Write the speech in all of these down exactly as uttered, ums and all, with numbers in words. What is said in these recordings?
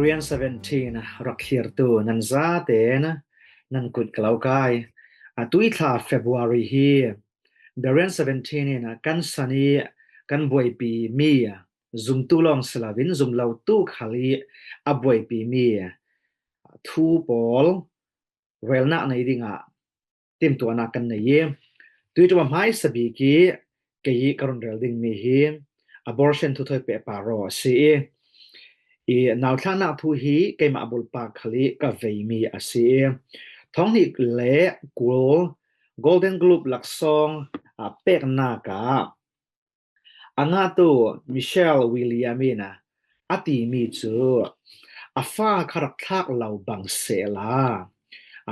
Berean seventeen rak thlirtu nan zaten nan kut ka lo kai. A tui thla February hi Berean seventeen in kan san i kan buaipi mi, zumtu lawng si loin zum lotu khal i a buaipi mi thu pawl relnak nei dingah timtuahnak kan nei i, tui ṭum a hmaisa bik i kei i ka run rel dingmi hi abortion thu thawi pehpar raw a si i, i nauthlaknak thu hi keimah bulpak khal i ka veimi a si i, thonghnih le kul Golden Globe laksawng a peknak ah a ngahtu Michelle William in a timi cu a fa kha rak thlak lo bang sehla,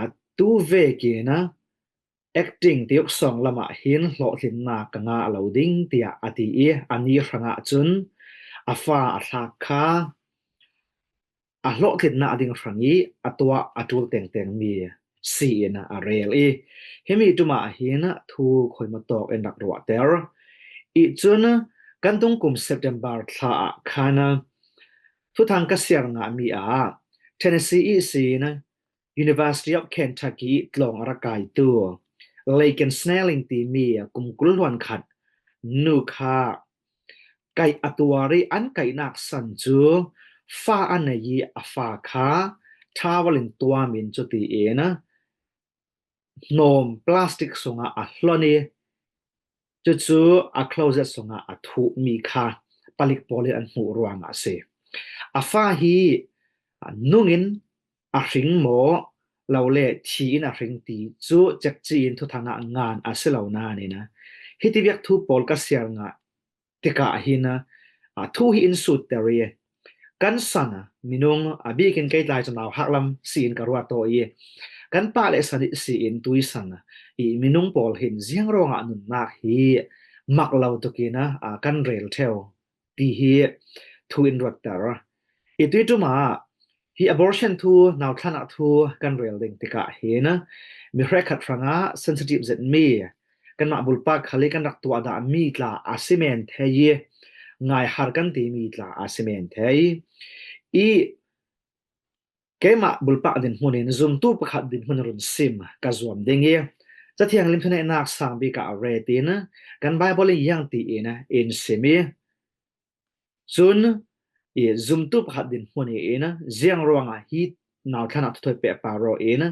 a tu vekin a acting tiuk sawng lamah hin hlawhtlinnak ka ngah lo ding, tiah a ti i, a ni hrangah cun a fa a thlak kha a hlawhtlinnak ding hrang i a tuah a ṭul tengtengmi si in a rel i, himi ṭum ah hin thu khuima tawk in rak ruahter i cun, kan tung kum September thla ah khan thuthang ka siar ngahmi ah Tennessee ihsin University of Kentucky tlawng a rak kaitu Laken Snelling timi kum kul hluan khat nu kha kaih a tuar i an kaihnak san cu fa a nei i a fa kha towel in tuam in cutiin hnawm plastic sungah a hlon i cucu a closet sungah a thuhmi kha palik pawl in an hmuh ruangah a si. A fa hi nungin a hring maw lo le thi in a hring ti cu cekci in thuthang ah ngan a si lo nain a, hiti viak thu pawl ka siar ngah tikah hin a, a thu hi in sutter i kan san a minung a bikin kei tlai cu nauhak lam si in ka ruat taw i kan pa le san i si in tui san a i minung pawl hin ziang ruangah nunnak hi mak lo tukin a, a kan rel ṭheu ti hi thu in ruatter. I tui ṭum ah hi abortion thu, nauthlaknak thu kan rel ding tikah hin mi hrekkhat hrangah sensitive zetmi kanmah bulpak khal i kan rak tuah dahmi tla a si men thei i ngaihar kan timi tla a si men thei i keimah bulpak dinhmun in zumtu pakhat dinhmun run sim ka zuam ding i Cathiang lim thuneihnak sang bik ah a ret in kan Bible in ziang tiin in sim i cun i zumtu pakhat dinhmun in ziang ruangah hi nauthlaknak thu thawi pehpar raw in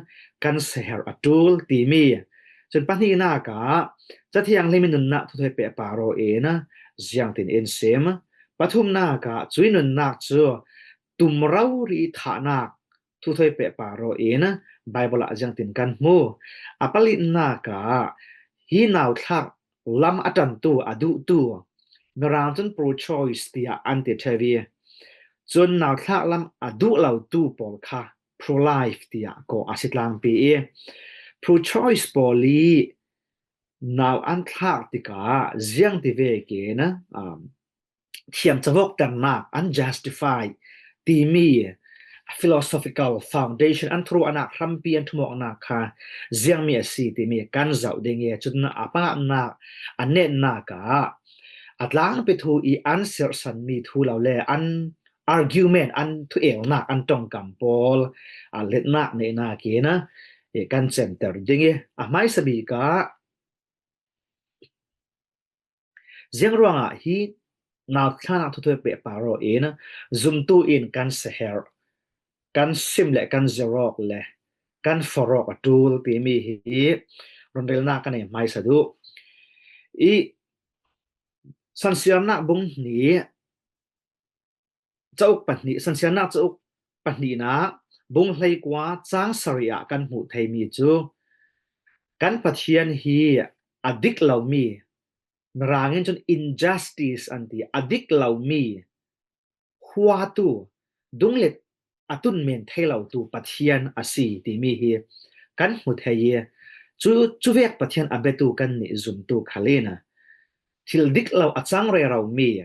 kan seher a ṭul timi. Cun pahnihnak ah Cathiang lim in nunnak thu thawi pehpar raw in ziangtin in sim. Pathumnak ah cui nunnak cu tum rori thahnak thu thawi pehpar raw in Bible ah ziangtin kan hmu. A palinak ah hi nauthlak lam a ṭantu, a duhtu Mirang cun pro-choice tiah an ti ṭheu i cun nauthlak lam a duh lotu pawl kha pro-life tiah kawh a si tlangpi i pro-choice pawl i nau an thlak tikah ziang ti vekin um, thiam cavok ternak an justify timi philosophical foundation an thuruahnak hrampi an thumawknak kha ziangmi a si timi kan zoh ding i cun a paknak a netnak ah a tlangpi thu i an sirhsanmi thu lo le an argument an thuelnak an ṭongkam pawl a letnak neihnak in a kan center ding i a hmaisa bik ah ziang ruangah hi nauthlaknak thu thawi pehpar raw in zumtu in kan seher, kan sim le kan zirh awk le kan forh awk a ṭul timi hi runrelnak kan ei hmaisa duh i Sansiarnak bung hnih cauk pahnih, Sansiarnak cauk pahnihnak bung hleikua cang sarih ah kan hmuh theimi cu kan Pathian hi a dik lomi, Mirang in cun injustice an ti, a dik lomi huatu, dunglet a tunmen thei lotu Pathian a si timi hi kan hmu thei i cu, cuvek Pathian a biatu kannih zumtu khal in a thil dik lo a cang reromi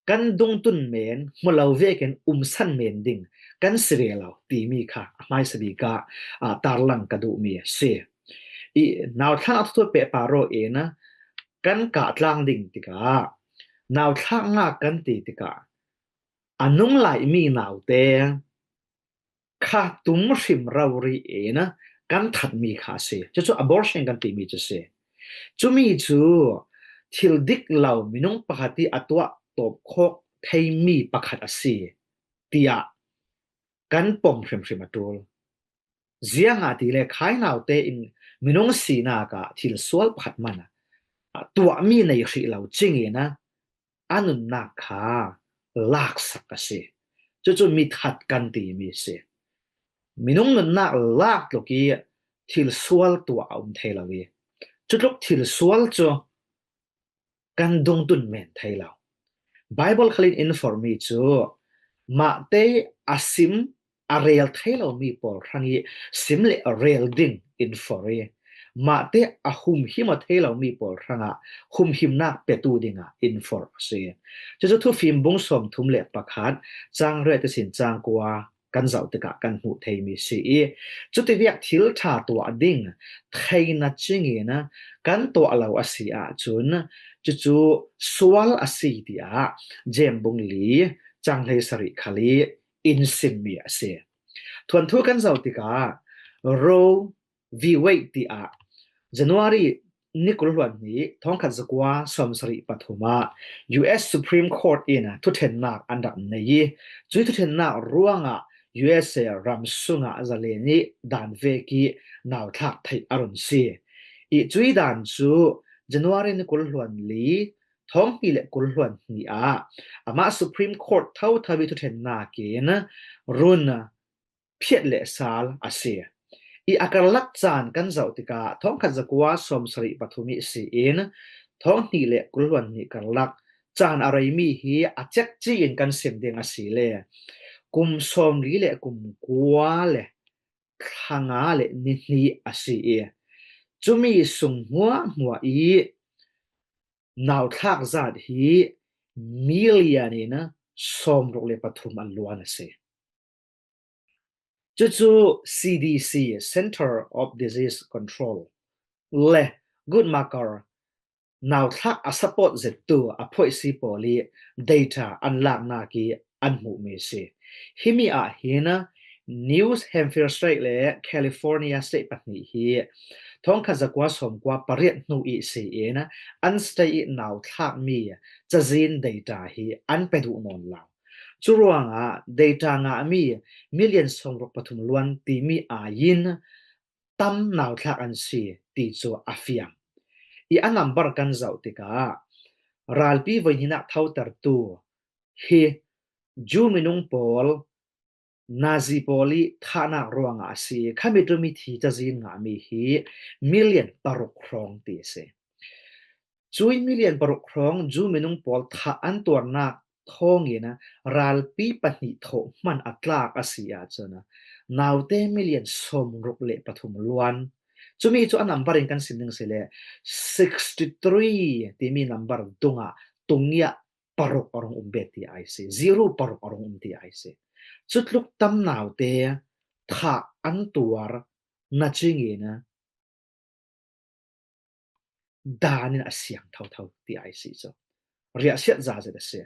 kan dungtun men hmu lo vekin umsan men ding kan si ve lo timi kha a hmaisa bik ah, ah, tarlang ka duhmi a si. I nauthlaknak thu thawi pehpar raw in kan kah tlang ding tikah nauthlaknak kan ti tikah a nung lai mi naute kha tum hrim rori in kan thatmi kha a si. Cucu abortion kan timi cu si. Cumi cu thil dik lo minung pakhat i a tuah tawp khawk theimi pakhat a si, tiah kan pom hrimhrim a ṭul. Ziangahtile khai naute in minung sinak ah thil sual pakhat man a tuahmi nei hrih lo cingin a a nunnak kha laksak a si. Cucu mithat kan timi si. Minung nunnak lak tluk i thil sual tuah a um thei lo i cutluk thil sual cu kan dungtun men thei lo. Bible khal in in forhmi cu mahte a sim a rel thei lomi pawl hrang i sim le rel ding in forh i mahte a humhim aw thei lomi pawl hrangah humhimnak petu dingah in forh a si. Cucu Thufim bung sawmthum le pakhat cang riat ihsin cang kua kan zoh tikah kan hmuh theimi si i cuti viak thil ṭha tuah ding theina cingin kan tuah lo a si ahcun cucu sual a si tiah Jeim bung li cang hleisarih khal i in simmi a si. Thuanthu kan zoh tikah Roe v Wade tiah January ni kul hluan hnih thawngkhat zakua sawmsarih pathum ah U S Supreme Court in thuṭhennak an rak nei i cuih thuṭhennak ruangah U S A ram sungah zalen i dan vek i nauthlak theih a run si. I cuih dan cu January ni kul hluan li thawng hnih le kul hluan hnih ah amah Supreme Court thotho i thuṭhennak in run phiat le sal a si. I a karlak caan kan zoh tikah thawngkhat zakua sawmsarih pathum i si in thawng hnih le kul hluan hnih karlak caan a reimi hi a cekci in kan sim ding a si le kum sawmli le kum kua le thla nga le ni hnih a si i cumi sung hmuahhmuah i nauthlak zat hi million in sawmruk le pathum an luan a si. Cucu C D C, Center of Disease Control le Guttmacher nauthlak a support zettu a phoihsi pawl i data an laknak i an hmuhmi si. Himi ah hin New Hampshire State le California State pahnih hi thawngkhat zakua sawmkua pariat hnu i si in an state i nauthlakmi cazin data hi an pe duh nawn lo. Curuangah data ngahmi million sawmruk pathum luan timi aiin tam nauthlak an si ti cu a fiang. I a nambar kan zoh tikah ralpi voihnihnak thotertu hi Jew minung pawl Nazi pawl i thahnak ruangah a si. Khami ṭumi thi cazin ngahmi hi million paruk hrawng ti a si. Cui million paruk hrawng Jew minung pawl thah an tuarnak thawngin ralpi pahnih thawh hman a tlak a si ahcun naute million sawmruk le pathum luan. Cumi cu a nambar in kan sim ding si le sixty three timi nambar dungah tungiah paruk a rung um bet ti ai si, zero paruk a rung um ti ai si. Cutluk tam naute thah an tuar na cingin dan in a siang thotho ti ai si cu riahsiat za zet a si.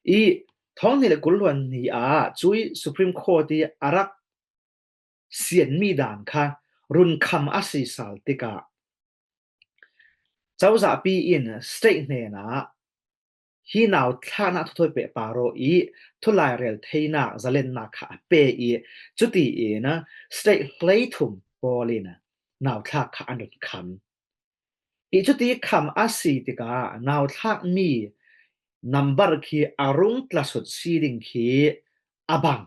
I thawng hnih le kul hluan hnih ah cui Supreme Court i a rak sianmi dan kha run kham a si sal tikah cozahpi in state hnenah hi nauthlaknak thuthawi pehpar aw i thulai rel theinak zalennak kha a pe i cutiin state hleithum pawl in nauthlak kha an run kham. I cuti kham a si tikah nauthlakmi nambar khi a rung tlasut si ding khi a bang.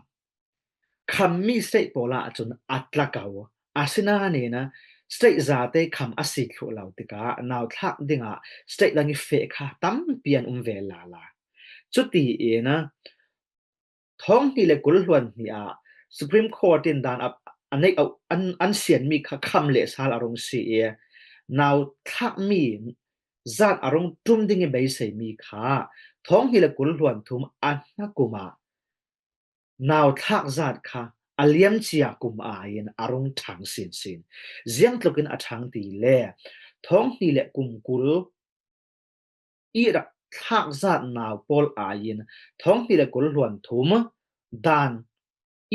Khammi state pawl ahcun a tla ko. Asinain state zate kham a si thluh lo tikah nauthlak dingah state dang i feh kha tampi an um ve lala. Cutiin thawng hnih le kul hluan hnih ah Supreme Court in dan a, a neih a, an, an sianmi kha kham le sal a rung si i nauthlakmi zat a rung ṭum ding i beiseimi kha thawng hnih le kul hluan thum a hnakum ah nauthlak zat kha a liamcia kum aiin a rung ṭhang sinsin. Ziangtlukin a ṭhang ti le thawng hnih le kum kul i rak thlak zat nau pawl aiin thawng hnih le kul hluan thum dan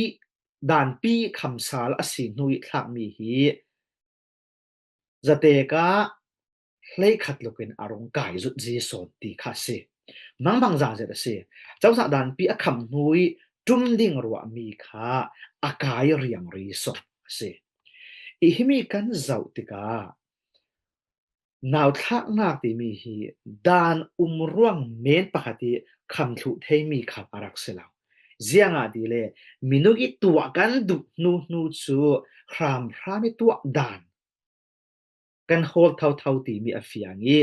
i danpi khamsal a si hnu i thlakmi hi zatek ah hleikhat lukin a rung kai zut zi sawn ti kha a si. Mangbang zazet a si. Cozah danpi a kham hnu i tum ding ruahmi kha a kai riangri sawn a si. I himi kan zoh tikah nau thlaknak timi hi dan um ruang men pakhat i kham thluh theimi kham a rak si lo. Ziangahtile minung i tuah kan duh hnu hnu cu hramhram i tuah dan kan hawl thotho timi a fiang i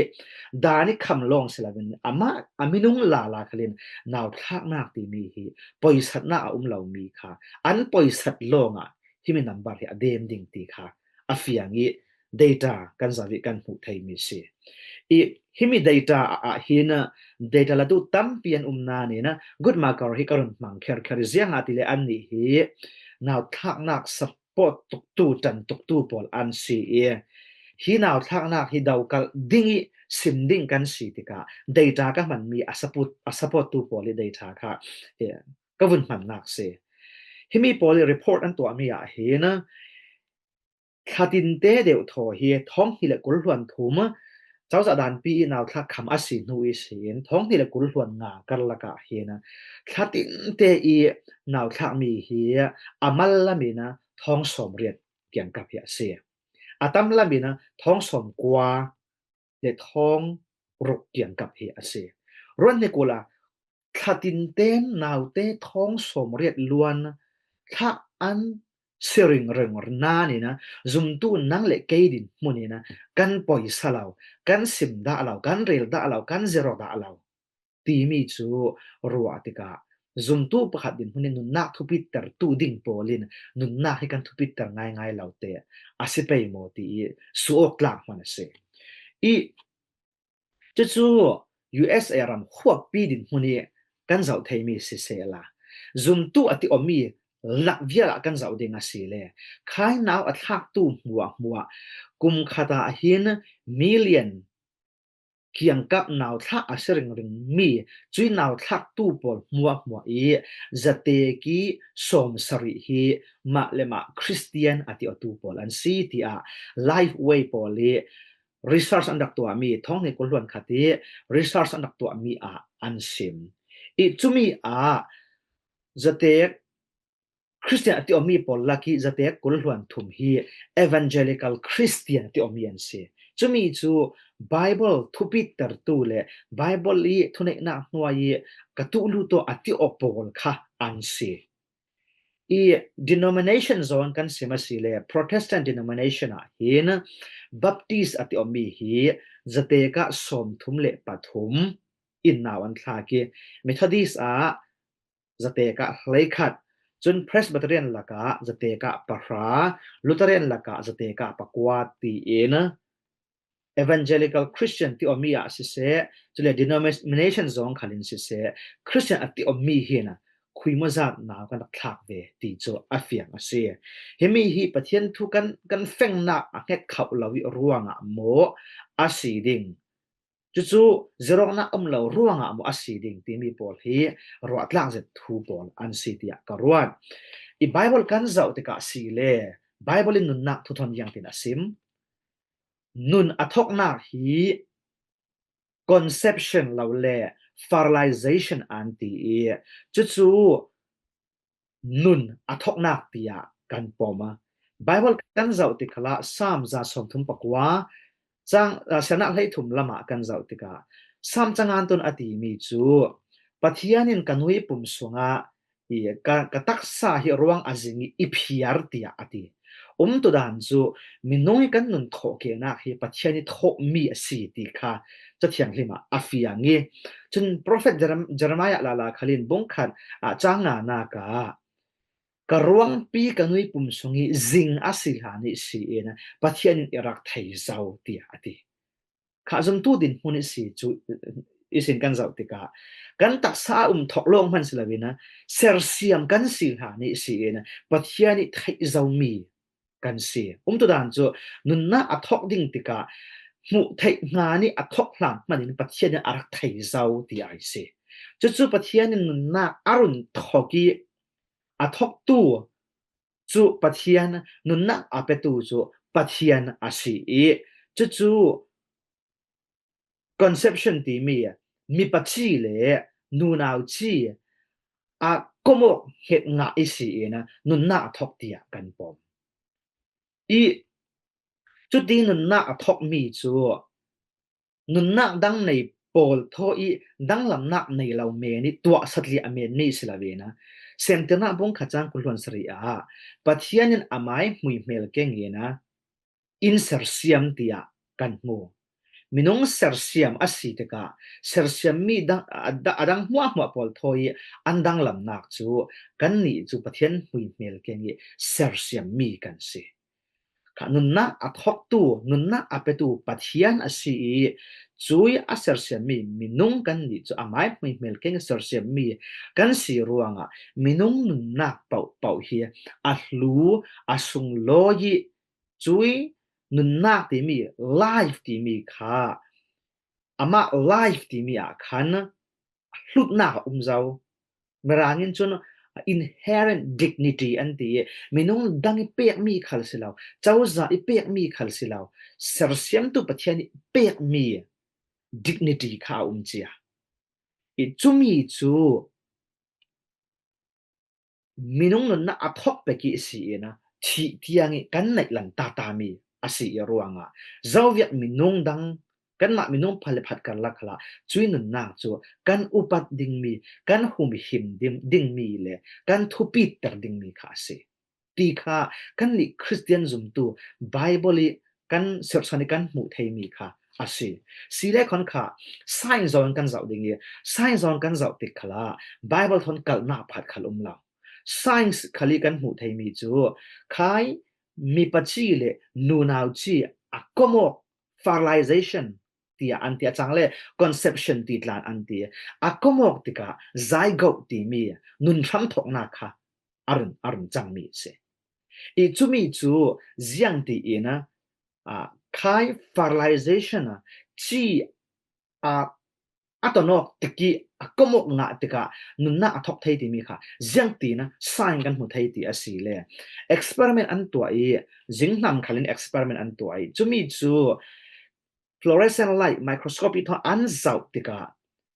dan i kham lawng si loin amah a minung lala khalin nau thlaknak timi hi poisatnak a um lomi kha an poisat lawngah himi nambar hi a dem ding ti kha a fiang i data kan zoh i kan hmuh theimi si. I himi data ah hin data latu tampi an um nain Guttmacher hi ka run hmang kherkher i ziangahtile annih hi nau thlaknak support tuktu, ṭan tuktu pawl an si i hi nau thlaknak hi dokalh ding i sim ding kan si tikah data ka hmanmi a support, a support tu pawl i data kha, eh, ka vun hmannak si. Himi pawl i report an tuahmi ah hin thlatinte deuhthaw hi thawng hnih le kul hluan thum cozah danpi i nau thlak kham a si hnu i si in thawng hnih le kul hluan nga karlak ah hin thlatinte i nau thlakmi hi a mal lamin thawng sawmriat kiangkap hi a si. A tam lamin thawng sawmkua le thawng ruk kiangkap hi a si. Ruat hnik uhla, thlatinte naute thawng sawmriat luan thlak an si ringring nain zumtu nang le kei dinhmun in kan poisa lo, kan sim dah lo, kan rel dah lo, kan zero dah lo timi cu ruah tikah zumtu pakhat dinhmun in nunnak thupittertu ding pawl in nunnak hi kan thupitter ngaingai lo te a si pei maw ti i suak tlak hman a si. I cucu U S A ram huappi dinhmun i kan zoh theimi sisehla zumtu a ti awmi lak vial ah kan zoh ding a si le khainau a thlaktu hmuahhmuah kum khat ah hin million kiangkap nau thlak a si ringring mi cui nau thlaktu pawl hmuahhmuah i zatek i sawmsarih hi mah le mah Christian a ti awtu pawl an si tiah Lifeway pawl i research an rak tuahmi thawng hnih kul hluan khat i research an rak tuahmi ah an sim. I cumi ah zatek Christian a ti awmi pawl lak i zatek kul hluan thum hi Evangelical Christian a ti awmi an si. Cumi cu Bible thupittertu le Bible i thuneihnak hnuai i ka tuh lu tawh a ti aw pawl kha an si. I denomination zawn kan sim a si le Protestant denomination ah hin Baptist a ti awmi hi zatek ah sawmthum le pathum in nau an thlak i Methodist ah zatek ah hleikhat, cun Presbyterian lakah zatek ah pahra, Lutheran lakah zatek ah pakua tiin Evangelical Christian ti awmi ah siseh, cule denomination zong khalin siseh, Christian a ti awmi hin khuimawzat nau kan rak thlak ve ti cu a fiang a si. Himi hi Pathian thu kan, kan fengnak a hnget khauh lo i ruangah maw a si ding? Cucu zirawknak um lo ruangah maw a si ding timi pawl hi ruahtlak zet thu pawl an si tiah ka ruat. I Bible kan zoh tikah si le Bible in nunnak thu thawn ziangtin a sim. Nun a thoknak hi conception lo le fertilization an ti i cucu nun a thoknak tiah kan pom a. Bible kan zoh tikhalah Sam za sawmthum pakua cang, ah, sianak hleithum lamah kan zoh tikah Sam cangan tun a timi cu Pathian in ka nui pum sungah i ka, ka taksa hi ruang a zing i i phiar tiah a ti. Umtudan cu minung i kan nun thawhkehnak hi Pathian i thawhmi a si ti kha Cathianghlim ah a fiang i cun Prophet Jerem-, Jeremiah lala khalin bungkhat ah cang nganak ah ka ruangpi ka nui pum sung i zing a si hlan i si in Pathian in i rak thei zo tiah a ti. Kha zumtu dinhmun i si cu i sin kan zoh tikah kan taksa a um thawk lawng hman si loin sersiam kan si hlan i si in Pathian i theih zomi kan si. Umtudan cu nunnak a thawk ding tikah hmuh theih hna nih a thawk hlan hmanh in Pathian in a rak thei zo ti a si. Cucu Pathian in nunnak a run thawk i a thawktu cu Pathian, nunnak a petu cu Pathian a si i cucu conception timi mipaci le nunau ci a komawk hnget ngah i si in nunnak a thawk tiah kan pom. I cuti nunnak a thawkmi cu nunnak dang nei pawl thaw i danglamnak nei lo men i tuah satliah a menmi si lo in, Semtirnak bung khat cang kul hluan sarih ah Pathian in amai hmuihmel keng in in sersiam tiah kan hmu. Minung sersiam a si tikah sersiammi dang, a, a dang hmuahhmuah pawl thaw i an danglamnak cu kannih cu Pathian hmuihmel keng i sersiammi kan si. Kha nunnak a thawktu, nunnak a petu Pathian a si i cui a sersiammi minung kannih cu amai hmuihmel keng sersiammi kan si ruangah minung nunnak paohpaoh hi a hlu a sunglawi i cui nunnak timi, life timi kha amah life timi ah khan hlutnak a um zo. Mirang in cun inherent dignity an ti i minung dang i pekmi khal si lo, cozah i pekmi khal si lo, sersiamtu Pathian i pekmi dignity kha a um cia. I cumi cu minung nunnak a thawk pek i si in thih tiang i kan neih lan tatami a si i ruangah zoviak minung dang kanmah minung phat le phat karlak khalah cui nunnak cu kan upat dingmi, kan humhim ding, dingmi le kan thupiter dingmi kha a si. Ti kha kannih Khristian zumtu Baibal i kan serhsan i kan hmuh theimi kha a si. Si le khon kha science zawn kan zoh ding i science zawn kan zoh tik khalah Baibal thawn kalhnak phat khal um lo. Science khal i kan hmuh theimi cu khai mipaci le nunau ci a komawk fertilization tiah an ti a cang le conception ti tlan an ti. A komawk tikah zygote timi nun hramthawknak kha a run, a run cangmi a si. I cumi cu ziang ti in a, a, khai fertilization a ci a, a tonawk tik i a komawk ngah tikah nunnak a thawk thei timi kha ziang ti in a sign kan hmu thei ti a si le experiment an tuah i zinghnam khal in experiment an tuah i cumi cu fluorescent light microscope i thawn an zoh tikah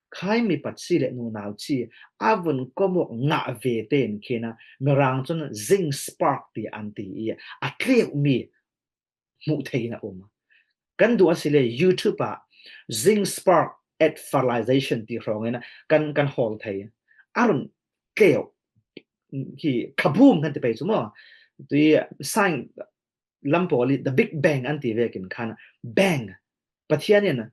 khai mipaci le nunau ci a vun komawk ngah ve tein khin a mirang cun zinc spark ti an ti i a tleumi hmuh thei in a um. Kan duh a si le YouTube ah zinc spark at fertilization ti hrawng in kan, kan hawl thei. A run tleu hi kabum kan ti pei cu maw? Tui sign lam pawl i the big bang an ti vekin khan bang Pathian in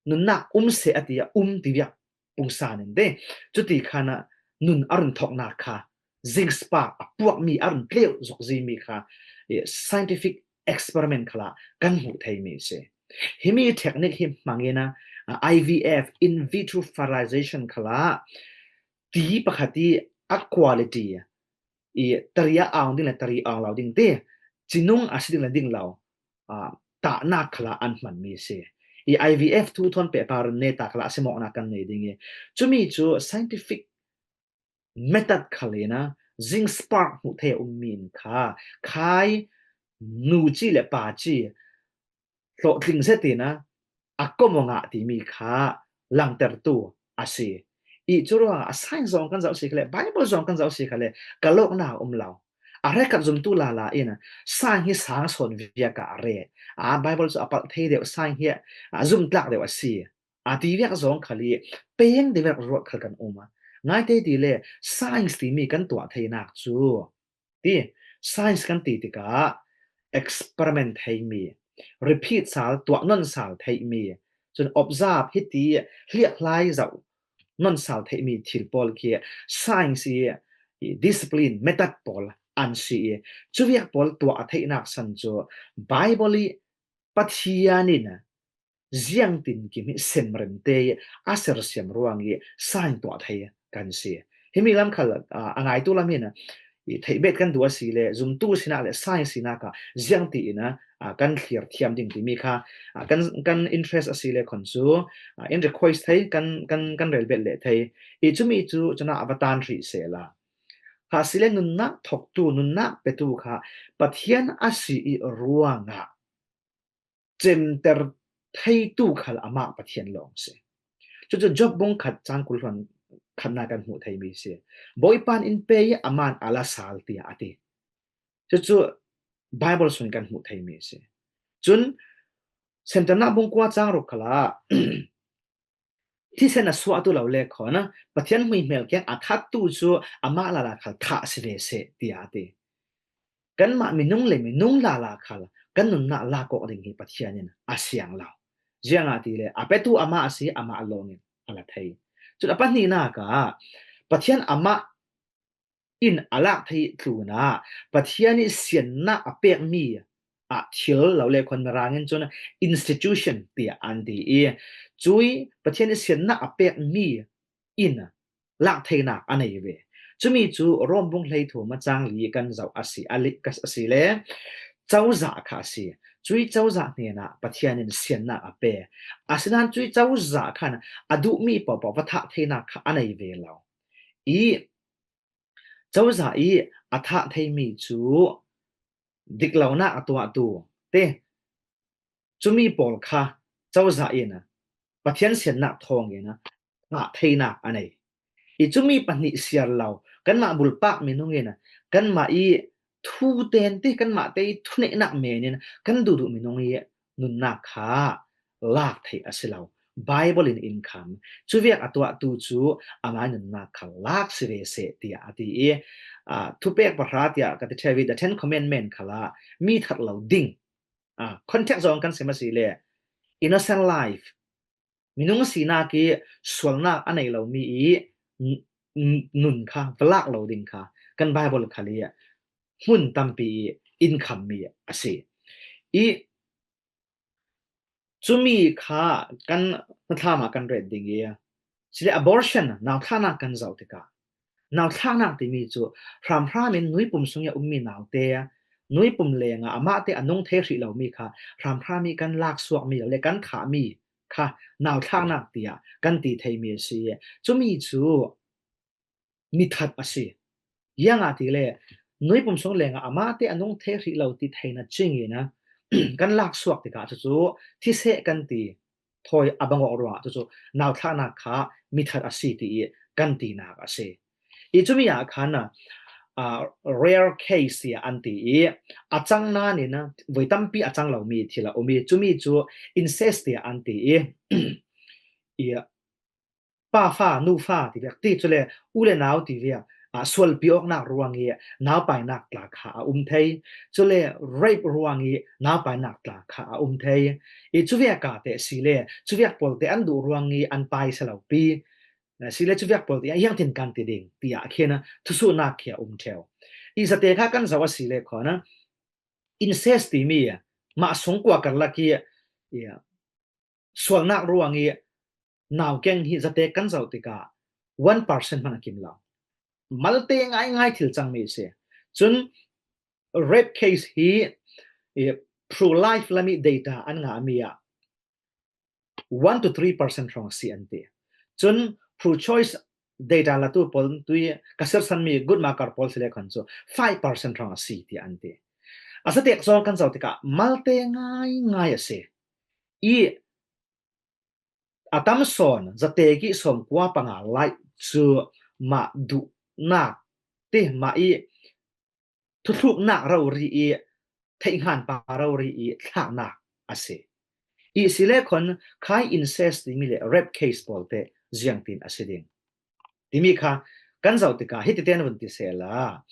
nunnak um seh a ti a um ti viak pungsan in te. Cuti khan nun a run thawknak kha zinc spark a puakmi a run tleu zokzimi kha i scientific experiment khalah kan hmuh theimi a si. Himi technique hi hmangin a, a, I V F, in vitro fertilization khalah ti pakhat i a quality i tari a aung ding le tari aung lo ding te, cinung a si ding le ding lo, a, tahnak khalah an hmanmi a si. I I V F thu thawn pehpar neta khalah a simawknak kan nei ding i cumi cu scientific method khal in a zinc spark hmuh thei a ummi in kha khai nu ci le pa ci hlawhtling zetin a, a komawk ngah timi kha langtertu a si. I cu ruangah a science zong kan zoh si kha le Bible zong kan zoh si kha le ka lawknak a um lo. A hrekkhat zumtu lala in science hi sang sawn viak ah a ret. A Bible cu a palh thei deuh, science hi a zumtlak deuh a si. A ti viak zong khal i peng deuh viak ruat khal kan um a. Ngai te ti le science timi kan tuah theinak cu ti science kan ti tikah experiment theimi, repeat sal, tuah non sal theimi, cun observe hiti hliakhlai zoh non sal theimi thil pawl khi science i, i discipline method pawl an si i, cuviak pawl tuah a theihnak san cu Bible i Pathian in ziangtin kim hi semrem te i a sersiam ruang i sign tuah thei kan si. Himi lam khal, a, a ngaitu lam hin i theih bet kan duh a si le, zumtu sinak le science sinak ah ziang ti in a, a, kan thlir thiam ding timi kha, a, kan, kan interest a si le khon cu, a, in request thei, kan, kan, kan rel bet le thei. I cumi cu cuna a va tan rih sehla. Kha si le nunnak thoktu, nunnak petu kha Pathian a si i ruangah cemter theitu khal amah Pathian lawng si. Cucu Job bung khat cang kul hluan khatnak kan hmuh theimi si. Bawipa in pe i aman a la sal, tiah a ti. Cucu Bible sung kan hmuh theimi si. Cun Senternak bung kua cang ruk khalah thisen a suahtu lo le khaw na, Pathian hmuihmel kiang a thattu cu amah lala khal thah si ve seh, tiah a ti. Kanmah minung le minung lala khal kan nunnak lak awk ding hi Pathian in a siang lo. Ziangahtile a petu amah a si, amah lawngin a la thei. Cun a pahnihnak ah Pathian amah in a lak thei tlunah Pathian i siannak a pekmi ah thil lo le khon Mirang in cun institution tiah an ti i, cui Pathian i siannak a pekmi in lak theinak a nei ve. Cumi cu Rom bung hleithum a cang li kan zoh a si, a li, a si le cozah kha a si. Cui cozah hnenah Pathian in siannak a pe. Asinain cui cozah khan a duhmi pohpoh va thah theinak kha a nei ve lo. I cozah i a thah theimi cu diklonak a tuahtu te, cumi pawl kha cozah in Pathian siannak thawngin thah theinak a nei. I cumi pahnih siar lo, kanmah bulpak minung in kanmah i thu ten te, kanmah te i thuneihnak men in kan duhduh minung i nunnak kha lak theih a si lo. Bible in in kham. Cuviak a tuahtu cu amah nunnak kha lak si ve seh, tiah a ti i, aa, thupek pahra tiah ka ti ṭheu i, the Ten Commandment khalah mi that lo ding. Aa, context zong kan sim a si le, innocent life, minung sinak i sualnak a nei lomi i n-, n-, nun kha va lak lo ding kha kan Bible khal i hmun tampi i in khammi a si. I cumi kha kan hnathlam ah kan ret ding i, sile abortion, nauthlaknak kan zoh tikah, nauthlaknak timi cu hramhram in nuipum sung i a ummi naute, nuipum lengah amah te a nung thei hrih lomi kha hramhram i kan laksuakmi le kan thahmi kha nauthlaknak tiah kan ti theimi a si. Cumi cu mithat a si. Ziangahtile nuipum sung lengah amah te a nung thei hrih lo ti theihna cingin kan laksuak tikah cucu thiseh kan ti thawi a bang awk ruangah cucu nauthlaknak kha mithat a si ti i kan tinak a si. I cumi ah khan, aa, rare case tiah an ti i a cang nain voi tampi a cang lomi thil a um i cumi cu incest tiah an ti i, i pa fa, nu fa ti viak ti, cule u le nau ti viak, aa, sualpi awknak ruang i naupainak tla kha a um thei, cule rape ruang i naupainak tla kha a um thei. I cuviak ah te si le, cuviak pawl te an duh ruang i an pai si lo pi, si le cuviak pawl te ziangtin kan ti ding tiah khin thusuhnak khi a um ṭheu. I zate kha kan zoh a si le khaw na, incest timi mah sungkua karlak i, i sualnak ruang i naukeng hi zate kan zoh tikah one percent hmanh a kim lo. Malte ngaingai thil cangmi a si. Cun rape case hi, i, pro-life lami data an ngahmi ah one to three percent hrawng a si an ti. Cun pro-choice data latu pawl tui ka sirsanmi good marker pawl si le khan cu five percent hrawng a si ti an ti. A zatek zong kan zoh tikah malte ngaingai a si. I a tam sawn, zatek i sawmkua panga lai cu mah duhnak ti, mah i thuthluknak rori i theihhngan pa rori i thlaknak a si. I si le khon khai incest timi le rape case pawl te ziangtin a si ding timi kha kan zoh tikah hiti tein vun ti sehla,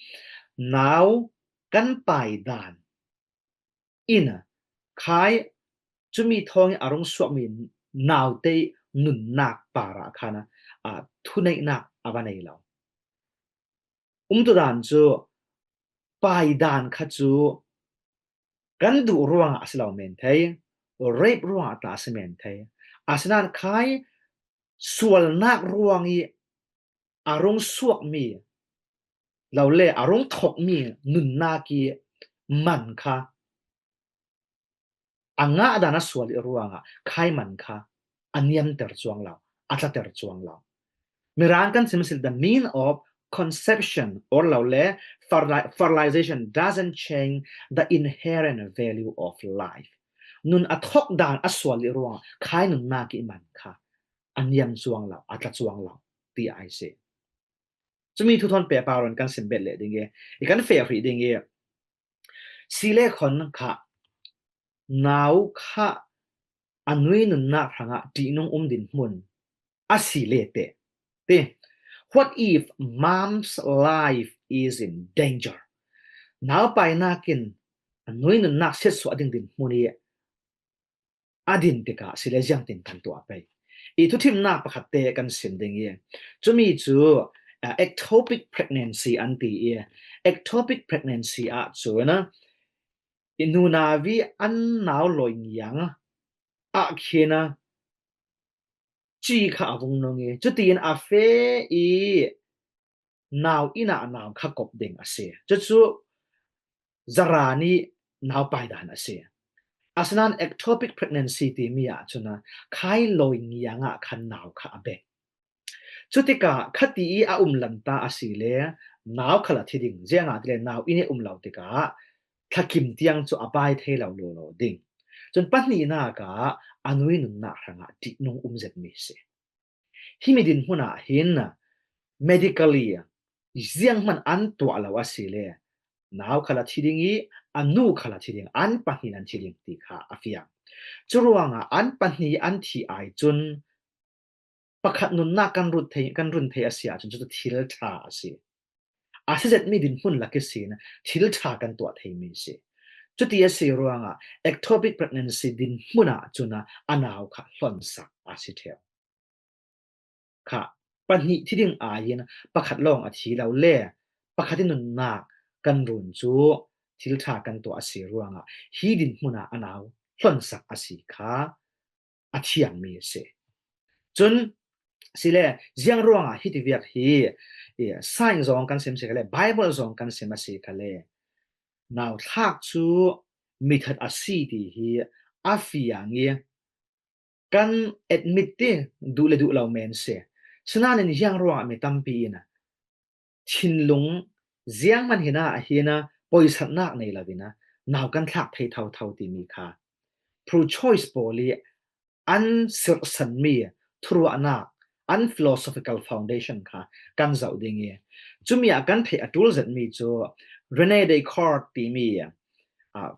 nau kan pai dan in khai cumi thawngin a rung suakmi naute nunnak parah khan, aa, thuneihnak a va nei lo. Umtudan cu paidan kha cu kan duh ruangah a si lo men thei, rape ruangah tla a si men thei. Asinain khai sualnak ruang i a rung suakmi lo le a rung thokmi nunnak i man kha a ngah dan a sual i ruangah khai man kha a niamter cuang lo, a tlater cuang lo. Mirang kan sim sil, the mean of conception or lo le fertili- fertilization doesn't change the inherent value of life. Nun a thok dan a sual i ruangah khai nunnak i man kha a niam cuang lo, a tla cuang lo ti ai si. Cumi thu thawn pehpar on kan sim bet leh ding i, i kan feh hrih ding i, si le khon kha nau kha a nui nunnak hrangah ṭihnung um din hmun a si le teh ti. What if mom's life is in danger? Nau painak in a nui nunnak siatsuah ding din hmun i a din tikah si le ziangtin kan tuah pei. I thuthimnak pakhat te kan sim ding i, cumi cu, ah, ectopic pregnancy an ti i, ectopic pregnancy ah cun i nunau i an nau lawi ngiang ah khin a ci kha a vung nung i, cutiin a feh i nau inn ah nau kha kop ding a si. Cucu zara nih nau paidan a si. Asinain ectopic pregnancy timi ah cun a khai lawi ngiang ah khan nau kha a bek. Cutikah khati i a um lanta a si le nau khal a thi ding, ziangahtile nau inn i um lo tikah thlakim tiang cu a pai thei lo lawlaw ding. Cun pahnihnak ah a nui nunnak hrangah ṭihnung um zetmi si. Himi din hmun ah hin medically zianghman an tuah lo a si le nau khal a thi ding i a nu khal a thi ding, an pahnih an thi ding ti kha a fiang. Curuangah an pahnih an thi ai cun pakhat nunnak kan run thei, kan run thei a si ahcun cucu thil ṭha a si. A si zetmi din hmun lak ihsin thil ṭha kan tuah theimi si. Cuti a si ruangah ectopic pregnancy din hmun ah cun a nau kha hlonsak a si ṭheu. Kha pahnih thi ding aiin pakhat lawng a thi lo le pakhat i nunnak kan run cu thil ṭha kan tuah a si ruangah hi din hmun ah a nau hlonsak a si kha a thiangmi a si. Cun sile ziang ruangah hiti viak hi, i, science zong kan sim si kha le, Bible zong kan sim a si kha le, nau thlak cu mithat a si ti hi a fiang i kan admit ti duh le duh lo men si. Sinain ziang ruangah mi tampi in thinlung ziangman hin a hin a poisatnak nei lo in a nau kan thlak thei thotho timi kha pro-choice pawl i an sirhsanmi thuruahnak, an philosophical foundation kha kan zoh ding i, cumi ah kan theih a ṭul zetmi cu Rene Descartes timi, ah,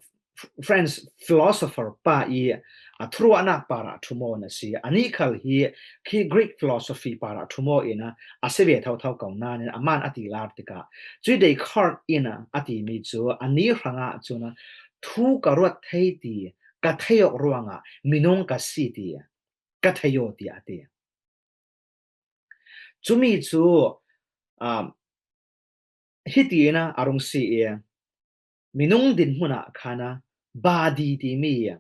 French philosopher pa i, ah, thuruahnak parah ṭhumawh a si. Anih khal hi khi Greek philosophy parah ṭhumawh in a, a si ve thotho ko nain aman a ti lar tikah, cui Descartes in a, a timi cu ani hrangah cun a, thu ka ruat thei ti ka thei awk ruangah minung ka si ti ka thei aw, tiah a ti. Cumi cu, um, hiti in a rung si i, minung dinhmun ah khan a body timi,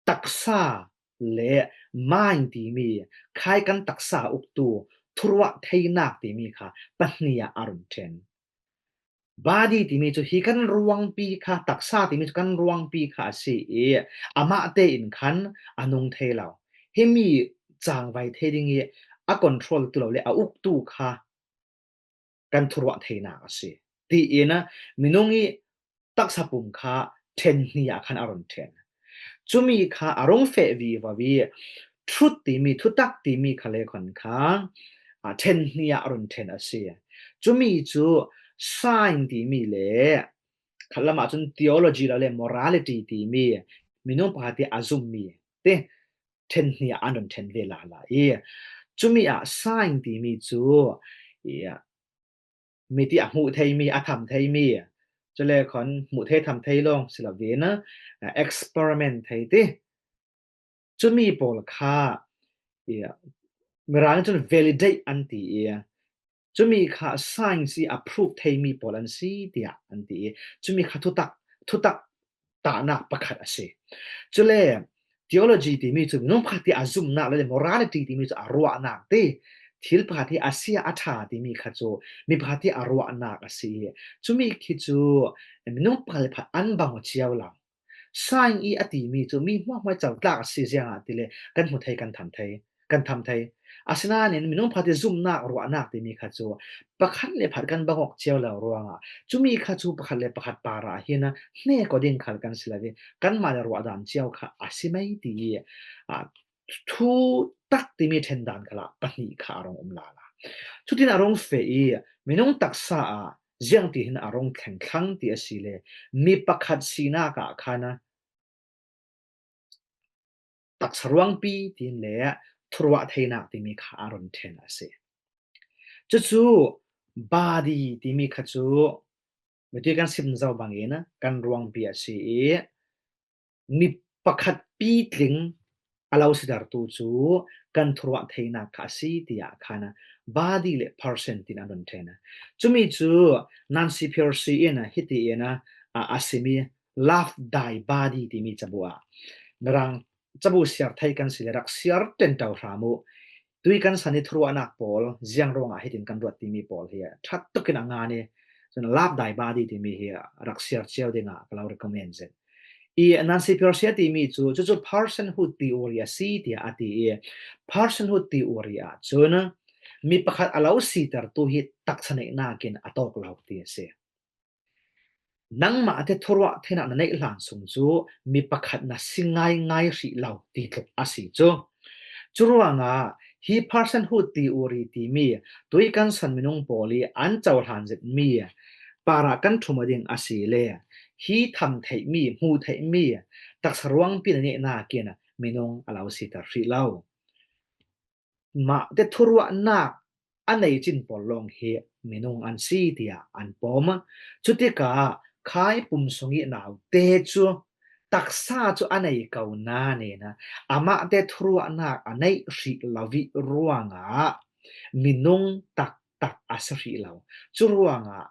taksa le mind timi, khai kan taksa uktu thuruah theinak timi kha pahnih ah a run ṭhen. Body timi cu hi kan ruangpi kha, taksa timi cu kan ruangpi kha a si i, amah tein khan a nung thei lo. Himi cangvai thei ding i a control tu lo le a uktu kha kan thuruah theinak a si. Tiin minung i taksa pum kha ṭhen hnih ah khan a run ṭhen. Cumi kha a rung feh vivo i, truth timi, thutak timi kha le khon kha, a, ṭhen hnih ah a run ṭhen a si. Cumi cu science timi le khat lamah cun theology lo le morality timi minung pakhat i a zummi te ṭhen hnih ah an run ṭhen ve lala i, cumi ah science timi cu i, miti a hmuh theimi, a tham theimi, cule khon hmuh thei tham thei lawng si lo ve na, a, experiment thei ti. Cumi pawl kha, i, Mirang cun validate an ti i, cumi kha science i a proof theimi pawl an si tiah an ti i, cumi kha thutak, thutak tahnak pakhat a si. Cule theology timi cu minung pakhat i a zumnak le morality timi cu a ruahnak ti, thil pakhat hi a si a, a ṭha timi kha chu mi pakhat hi a ruahnak a si i, cumi khi cu minung pakhat le pakhat an bang aw cio lo. Science i a timi cu mi hmuahhmuah cotlak a si ziangah tile kan hmu thei, kan tham thei, kan tham thei. Asinain minung pakhat i zumhnak, ruahnak timi kha cu pakhat le pakhat kan bang awk cio lo ruangah cumi kha cu pakhat le pakhat parah hin hnek aw ding khal kan si lo i, kanmah le ruah dan cio kha a si mai ti i, aa, thu tak timi ṭhen dan khalah pahnih kha a rung um lala. Cutin a rung feh i, minung taksa ah ziangtihin a rung thleng thlang ti a si le, mi pakhat sinak ah khan taksa ruangpi tin le thuruah theinak timi kha a run ṭhen a si. Cucu body timi kha cu mitui kan sim zo bangin kan ruangpi a si i, mi pakhat pitling a lo sitertu cu kan thuruah theinak kha a si, tiah khan body le person tin an run ṭhen. Cumi cu Nancy Pearcey in hiti in a, a simi Love Thy Body timi cabu ah Mirang cabu siar thei kan si le rak siar ṭenṭo hram uh. Tui kan san i thuruahnak pawl ziang ruangah hitin kan ruat timi pawl hi ṭha tukin a ngan i, cun Love Thy Body timi hi rak siar cio dingah ka lo recommend zet. I Nancy Pearcey a timi cu, cucu personhood theory a si, tiah a ti i, personhood theory ah cun mi pakhat a lo sitertu hi taksa neihnak in a tawk lo ti a si. Nangmah te thuruah theinak na neih hlan sung cu mi pakhat na si ngaingai hrih lo ti tluk a si cu. Curuangah hi personhood theory timi tui kan san minung pawl i an cohlan zetmi parah kan ṭhum aw ding a si le, hi tham theihmi, hmu theihmi taksa ruangpi na neihnak in minung a lo siter hrih lo. Mah te thuruahnak a nei cin pawl lawng hi minung an si, tiah an pom. Cutikah Khai pum sung i naute cu taksa cu a nei ko nain amah te thuruahnak a neih hrih lo i ruangah minung taktak a si hrih lo. Curuangah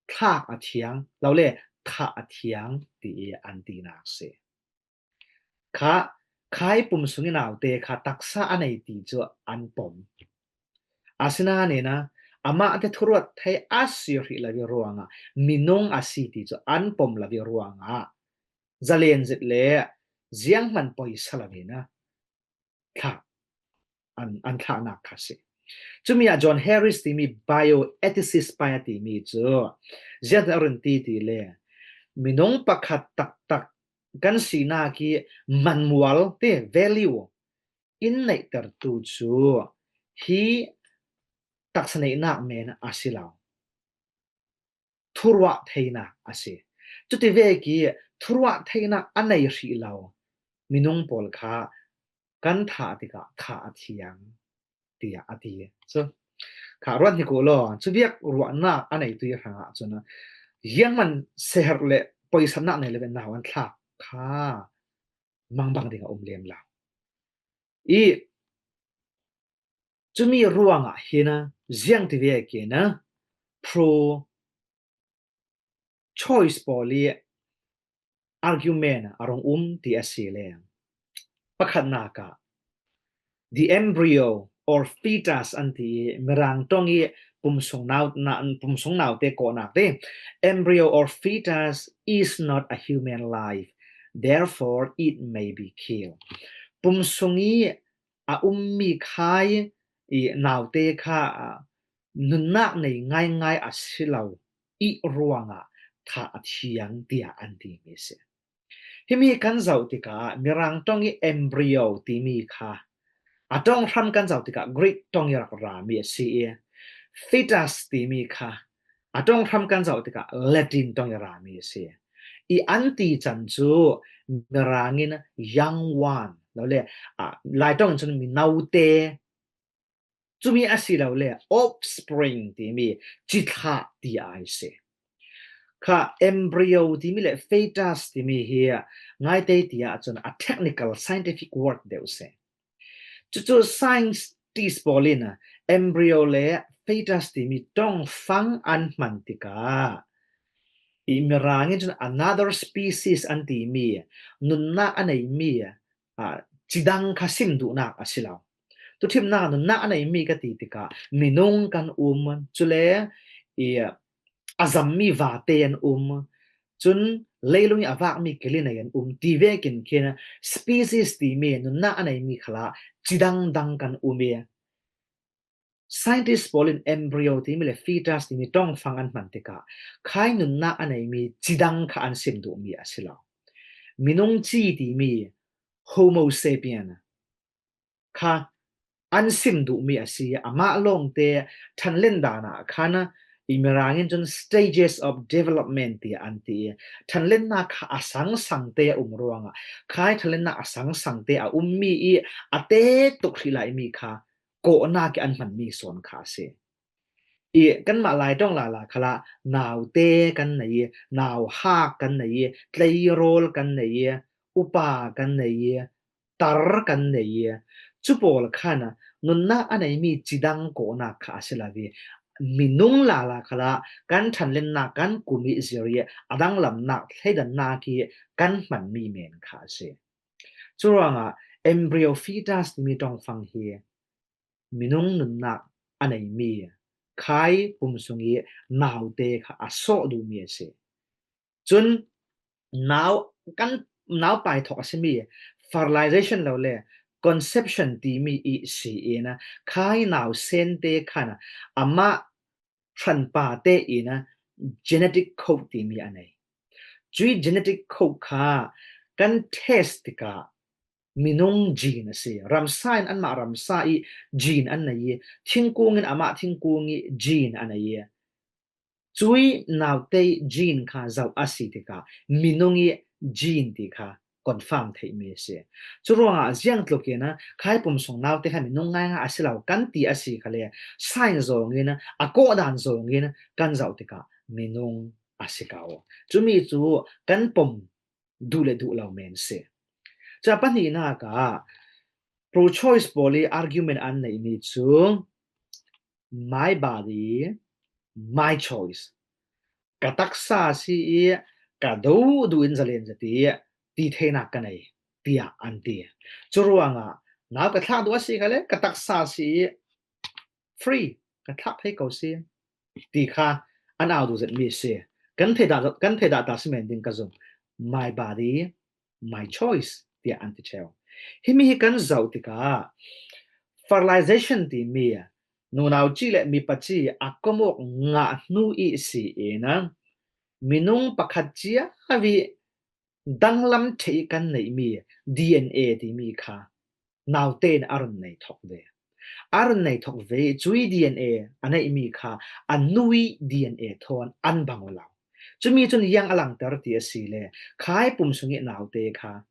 thlak a thiang lo le thah a thiang ti i an tinak si. Kha, Khai pum sung i naute kha taksa a nei ti cu an pom. Asinain amah te thuruat thei a si hrih lo i ruangah minung a si ti cu an pom lo i ruangah zalen zet le zianghman poisa lo in a thlak, an, an thlaknak kha si. Cumi ah John Harris timi bioethicist pa a timi cu ziangtin a run ti ti le, minung pakhat taktak kan sinak i manmual te value in neihtertu cu hi taksa neihnak men a si lo. Thuruah theinak a si. Cuti vek i thuruah theinak a nei hrih lo minung pawl kha kan thah tikah thah a thiang, tiah a ti. Cu kha ruat hnik uh law, cu biak ruahnak a neitu i hrangah cun zianghman seher le poisannak nei le nau an thlak kha mangbang ding a um lem lo. I cumi ruangah hin a, ziangti vekin a, pro choice pawl i argument a rung um ti a si le, pakhatnak ah the embryo or fetus an ti i, Mirang ṭong i pumsung nau, na, pumsung naute kawhnak te, embryo or fetus is not a human life, therefore it may be killed. Pumsung i a ummi khai i naute kha, a, nunnak nei ngaingai a si lo i ruangah thah a thiang, tiah an timi si. Himi kan zoh tikah Mirang ṭong i embryo timi kha a ṭong hram kan zoh tikah Greek ṭong i rak rami a si i, fetus timi kha a ṭong hram kan zoh tikah Latin ṭong i rami a si. I an ti can cu Mirang in young one lo le, a, Lai ṭong in cun minote, cumi a si lo le offspring timi cithlah ti a si. Kha embryo timi le fetus timi hi ngaite ti ahcun a technical scientific word deuh si. Cucu scientist pawl in embryo le fetus timi ṭongfang an hman tikah i Mirang in cun another species an timi nunnak a neimi, a, cidang kha sim duhnak a si lo. Tuthimna nunnak a nei mi ka ti tikah minung kan um, cule i a zam mi vate an um, cun leilung i a vak mi kili nei an um ti vekin khin species timi nunnak a nei mi khalah cidang dang kan um i scientist pawl in embryo timi le fetus timi ṭongfang an hman tikah khai nunnak a nei mi cidang kha an sim duh mi a si lo. Minung ci timi Homo sapien kha an sim duh mi a si. Amah lawngte ṭhanlen dan ah khan i Mirang in cun stages of development ti an ti i ṭhanlennak kha a sangsangte a um ruangah khai ṭhanlennak a sangsangte a um mi i a tek tuk hrih lai mi kha kawhnak i an hman mi sawn kha a si. I kanmah laiṭong lala khalah naute kan nei i, nauhak kan nei i, tleirawl kan nei i, upa kan nei i, tar kan nei i, cu pawl khan nunnak a nei mi cidang kawhnak kha a si lo i, minung lala khalah kan ṭhanlennak kan kum i zir i a danglamnak thleidannak i kan hman mi men kha a si. Curuangah embryo fetus timi ṭongfang hi minung nunnak a nei mi khai pum sung i naute kha a sawh duh mi a si. Cun nau kan nau paithawk a si mi fertilization lo le conception timi i si in khai nausente khan amah hranpa te in genetic code timi a nei. Cui genetic code kha kan test tikah minung gene a si. Ramsa in anmah ramsa i gene an nei i, thingkung in amah thingkung i gene a nei i, cui naute i gene kha zoh a si tikah minung i gene ti kha confirm theih mi a si. Curuangah ziang tlukin khai pum sung naute kha minung ngaingai a si lo kan ti a si khale, science zawngin a kawhdan zawngin kan zoh tikah minung a si ko. Cumi cu kan pom duh le duh lo men si. Cun a pahnihnak ah pro-choice pawl i argument an neihmi cu my body, my choice. Ka taksa a si i ka duh duh in zalen zati ti theinak ka nei, tiah an ti. Curuangah nau ka thlak duh a si khale ka taksa a si i free ka thlak thei ko si ti kha an au duh zetmi si. Kan theidah kan theidah ta si men ding ka zum. My body, my choice, tiah an ti ṭheu. Himi hi kan zoh tikah fertilization timi nunau ci le mipa ci a komawk ngah hnu i si in minung pakhat cia vi danglam ṭheh i kan neihmi D N A timi kha naute in a run nei thok ve. A run nei thok ve i cui D N A a neihmi kha a nu i D N A thawn an bang aw lo. Cumi cun ziang a langter ti a si le khai pum sung i naute kha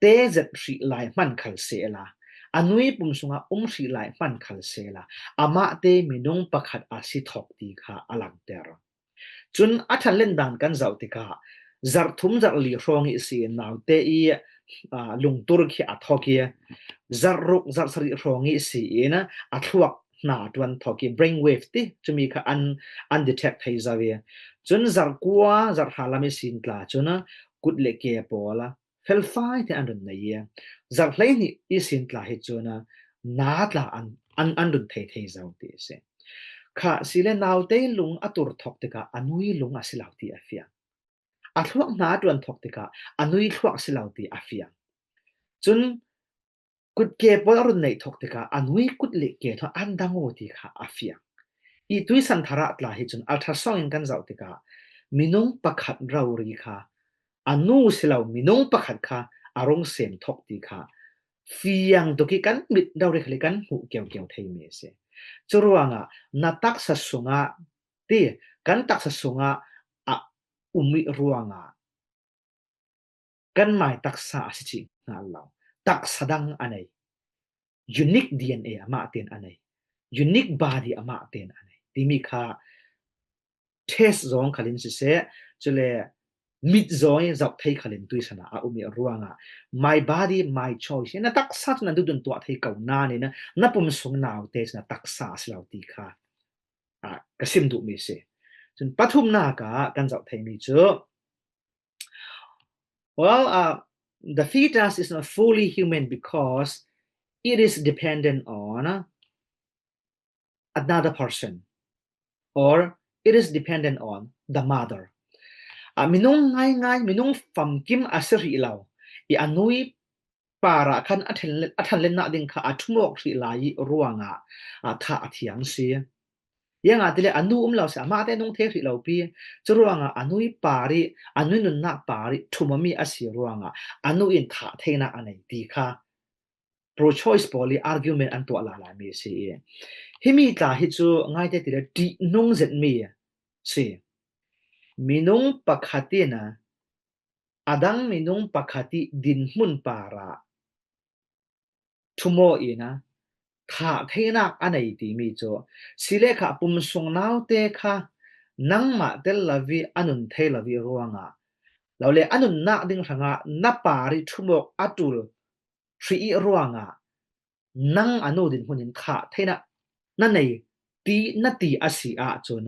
te zet hrih lai hman khal sehla, a nu i pum sungah um hrih lai hman khal sehla, amahte minung pakhat a si thok ti kha a langter. Cun a ṭhanlen dan kan zoh tikah zarh thum zarh li hrawng i si in naute i, aa, lungtur khi a thok i zarh ruk zarh sarih hrawng i si in a thluak hna ṭuan thok i brain wave ti cumi kha an, an detect thei zo i cun zarh kua zarh hra lam i sin tla cun kut le ke pawl a felfai te an run nei i zarh hleihnih i sin tla hi cun na tla an, an, an run thei thei zo ti a si. Kha sile naute lung a tur thok tikah a nu i lung a si lo ti a fiang. A thluak hna a ṭuan thok tikah a nu i thluak si lo ti a fiang. Cun kutke pawl a run neih thok tikah a nu i kut le ke thawn an dang aw ti kha a fiang. I tuisan tharah tla hi cun ultrasound in kan zoh tikah minung pakhat rori kha a nu si lo minung pakhat kha a rung sem thok ti kha fiang tuk i kan mit rori khal i kan hmuh keukeu theimi a si. Curuangah na taksa sungah ti, kan taksa sungah a um i ruangah kan mai taksa a si cih hnga lo. Taksa dang a nei. Unique D N A amah tein a nei. Unique body amah tein a nei. Timi kha test zawng khalin siseh, cule mit zawng i zoh thei khalin tuisan ah a um i ruangah my body, my choice. Na taksa cu na duhdun tuah thei ko nain na pum sung naute cu na taksa a si lo ti kha, ah, ka sim duhmi si. Cun pathumnak ah kan zoh theimi cu, well, uh, the fetus is not fully human because it is dependent on na, another person, or it is dependent on the mother. A minung ngaingai, minung famkim a si hrih lo i a nu i parah khan a thanlenna ding kha a thumawk hrih lai i ruangah a thah a thiang si. Iangah tile a nu um lo si, amahte nungthei hrih lo pi. Cu ruangah a nu i par i a nu i nunnak par i thum a mi a si ruangah a nu in thah theinak a nei ti kha pro-choice pawl i argument an tuah lala mi si i, himi tla hi cu ngaite tile ṭihnung zetmi si. Minung pakhat in a dang minung pakhat i dinhmun parah thumaw in a thah theinak a nei timi cu, si le kha pumsung naute kha nangmah tel lo i a nun thei lo i ruangah, lo le a nunnak ding hrangah na par i thumawk a ṭul hrih i ruangah nang a nu dinhmun in thah theinak na nei ti, na ti a si ahcun,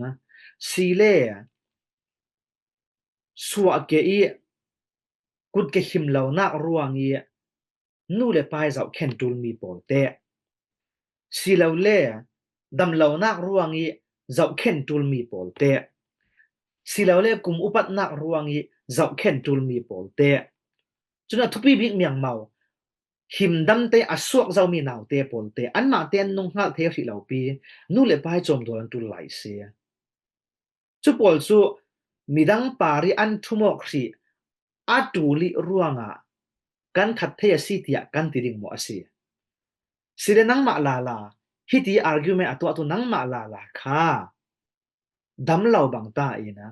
si le suahke i kutke him lonak ruang i nu le pa i zohkhen ṭulmi pawl te, si lo le dam lonak ruang i zohkhen ṭulmi pawl te, si lo le kum upatnak ruang i zohkhen ṭulmi pawl te, cun a thupi bik miangmau himdam te a suak zomi naute pawl te, anmah te an nung hngalh thei hrih lo pi, nu le pa i cawmdawl an ṭul lai si. Cu pawl cu midang par i an thumawk hrih a ṭul i ruangah kan that thei a si tiah kan ti ding maw a si? Si le nangmah lala, hiti argument a tuahtu nangmah lala kha dam lo bang ta in a,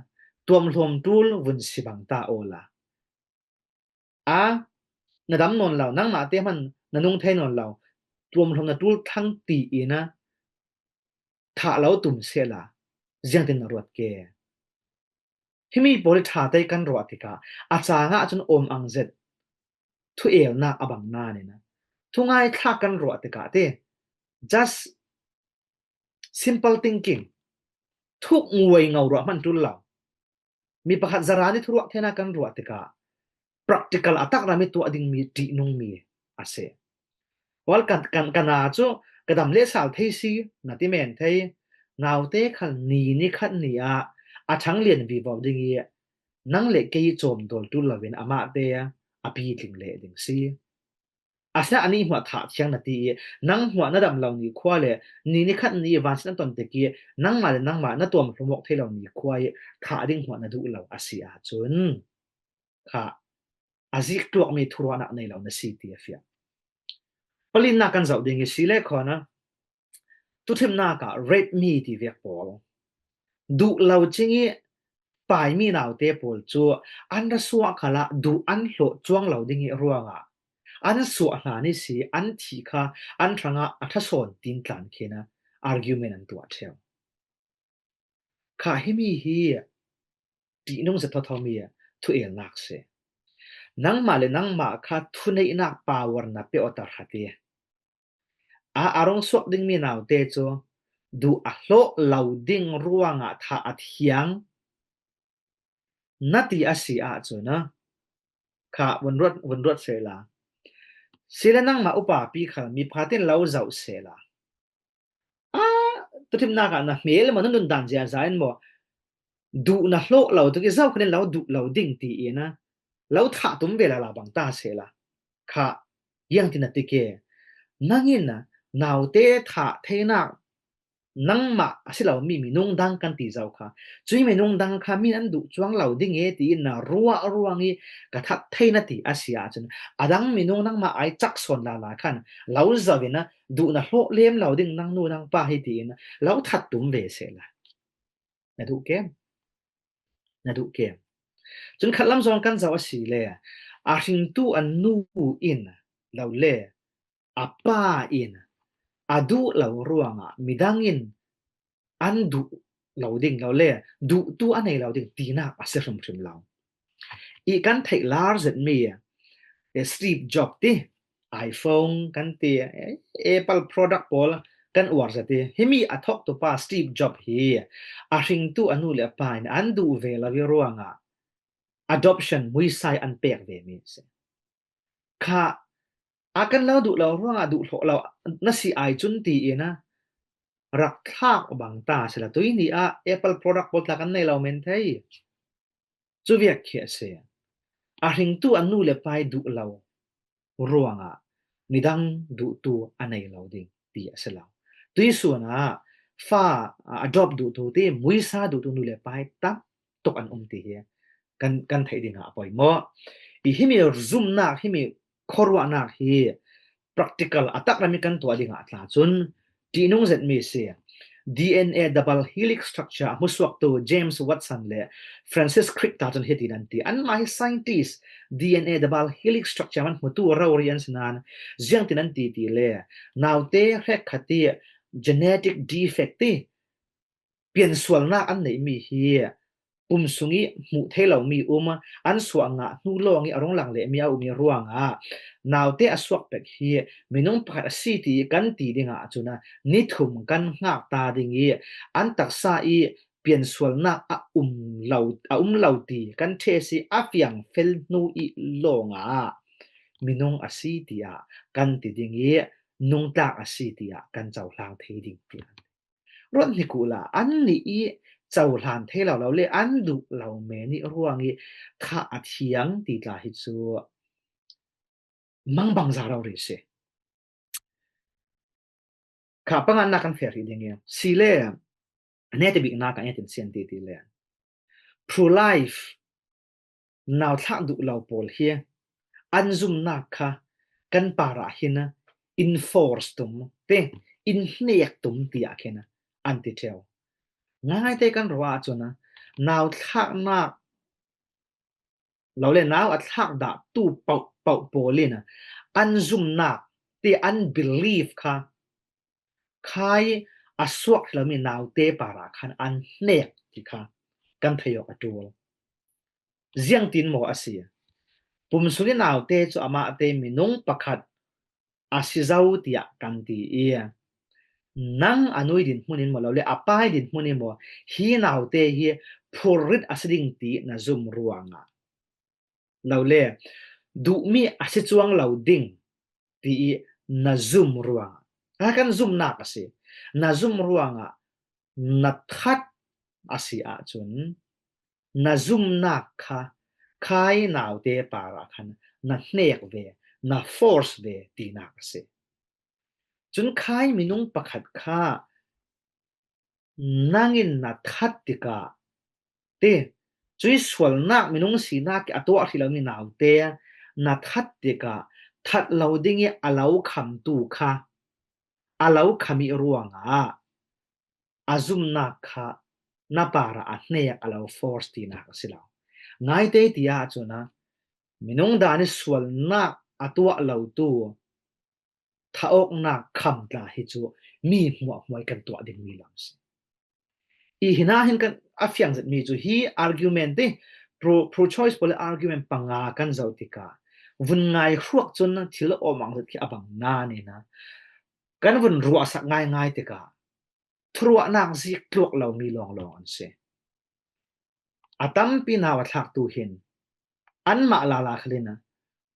tuamhlawm ṭul vun si bang ta awla, a na dam nawn lo, nangmah te hman na nung thei nawn lo, tuamhlawm na ṭul thlang ti in a thah lo tum sehla, ziangtin na ruat ke? Himi pawl i ṭha te kan ruah tikah a cangah cun awm ang zet thuelnak a bang nain a, thungai thlak kan ruah tikah te, just simple thinking, thuk nguai ngo ruah hman ṭul lo. Mi pakhat zara nih thuruah theinak kan ruah tikah practical a tak ram i tuah dingmi ṭihnungmi a si. Wal kan, kan, kan aa cu ka dam le sal thei si, na ti men thei. Naute khal ni ni khat ni ah a ṭhang lian vivo ding i nang le kei cawmdawl ṭul loin amahte a pitling leh ding si. Asinain anih hmuah thah thiang na ti i, nang hmuah na dam lo ni khua le ni ni khat ni vansin an ton tik i, nangmah le nangmah na tuam hlawm awk thei lo ni khua i thah ding hmuah na duh lo a si ahcun, kha a zik tuakmi thuruahnak nei lo na si ti a fiang. Palinnak kan zoh ding i si le khaw na, tuthimnak ah rape mi ti vek pawl, duh lo cing i paimi naute pawl cu an ra suah khalah duh an hlawh cuang lo ding i ruangah an suah hlan i si, an thih kha an hrangah a ṭha sawn tin tlan khin a argument an tuah ṭheu. Kha himi hi ṭihnung zet thothomi thuelnak si. Nangmah le nangmah kha thuneihnak power na pe awta hrat i, a, a rung suak dingmi naute cu duh a hlawh lo ding ruangah thah a thiang na ti a si ahcun a, kha vun ruat, vun ruat sehla. Si le nangmah upa pi khal mi pakhat in lo zoh sehla. A, tuthimnak ah na hmel maw, na nundan ziaza in maw, duh na hlawh lo tuk i zohkhenh in lo duh lo ding tiin a, lo thah tum ve lala bang ta sehla. Kha, iang tin a ti ke, nang in a, naute thah theinak nangmah a si lomi minung dang kan ti zo kha. Cui minung dang kha min an duh cuang lo ding e tiin na ruah ruang i ka that thei na ti a si ahcun, a dang minung nangmah ai cak sawn lala khan lo zoh in a, duh na hlawh lem lo ding nang nu nang pa hi tiin lo that tum ve sehla. Na duh kem? Na duh kem? Cun khatlam zong kan zoh a si le, a hringtu a nu in lo le a pa in a duh lo ruangah midang in an duh lo ding lo le duhtu a nei lo ding tinak a si hrimhrim lo. I kan theih lar zetmi, eh, Steve Jobs ti, iPhone kan ti, eh, Apple product pawl kan uar zet i, himi a thawktu pa Steve Jobs hi a hringtu a nu le a pa in an duh ve lo i ruangah adoption, muisai an pek ve mi a si. Kha A kan lo duh lo ruangah duh hlawh lo na si ai cun ti in a rak thlak bang ta sila tui ni ah Apple product pawl tla kan nei lo men thei. Cu viak khi a si. A hringtu a nu le pai duh lo ruangah midang duhtu a nei lo ding ti a si lo. Tuisuan ah fa a adopt duhtu ti muisa duhtu nu le pai tam tuk an um ti hi kan, kan theih dingah a poimawh. I himi zumnak, himi khuaruahnak hi practical a takram i kan tuah dingah tla cun ṭihnung zetmi si. D N A double helix structure a hmusuaktu James Watson le Francis Crick ta cun hiti nan ti. Anmah hi scientist, D N A double helix structure man hmutu rori an si nan ziangtin an ti ti le naute hrekkhat i genetic defect ti piansualnak an neihmi hi pum sung i hmuh thei lomi um an suah ngah hnu lawng i a rung lang lehmi a um i ruangah naute a suak pek hi minung pakhat a si ti kan ti dingah cun a ni thum kan hngak ta ding i an taksa i piansualnak a um lo, a um lo ti kan ṭheh si a fiang fel hnu i lawngah minung a si tiah kan ti ding i nungtlak a si tiah kan cohlang thei ding tiah. Ruat hnik uhla annih i cohlan thei lo lo le an duh lo men i ruang i thah a thiang ti tla hi cu mangbangza rori si. Kha pangannak kan feh rih ding i si le nete biknak ah nete sian ti ti le pro-life nau thlak duh lo pawl hi an zumnak kha kan parah hin in force tum te, in hnek tum tiah khin an ti ṭheu. Ngaite kan ruah ahcun nau thlaknak lo le nau a thlak dah tu pauh, pauh pawl in an zumnak ti an belief kha khai a suak lomi naute parah khan an hnek ti kha kan thei awk a ṭul. Ziangtin maw a si? Pum sung i naute cu amahte minung pakhat a si zo tiah kan ti i nang a nui dinhmun in maw lo le a pai dinhmun in maw hi naute hi phurrit a si ding ti na zum ruangah lo le duhmi a si cuang lo ding ti i na zum ruangah, a kan zumnak a si, na zum ruangah na that a si ahcun na zumnak kha khai naute parah khan na hnek ve, na force ve tinak a si. Cun khai minung pakhat kha nangin na that tikah ti, cui sualnak minung sinak i a tuah hrih lomi naute na that tikah that lo ding i a lo khamtu kha a lo khami ruangah a zumnak kha na parah a hnek a lo force tinak a si lo. Ngaite ti ahcun a minung dan i sualnak a tuah lotu thah awknak kham tla hi cu mi hmuahhmuah i kan tuah dingmi lam si. I hinah hin kan a fiang zetmi cu hi argument i pro, pro choice pawl i argument panga kan zoh tikah vun ngai hruak cun thil awmang zet khi a bang nain a kan vun ruahsak ngaingai tikah thuruahnak zik tluak lomi lawnglawng an si. A tampi nau a thlaktu hin anmah lala khal in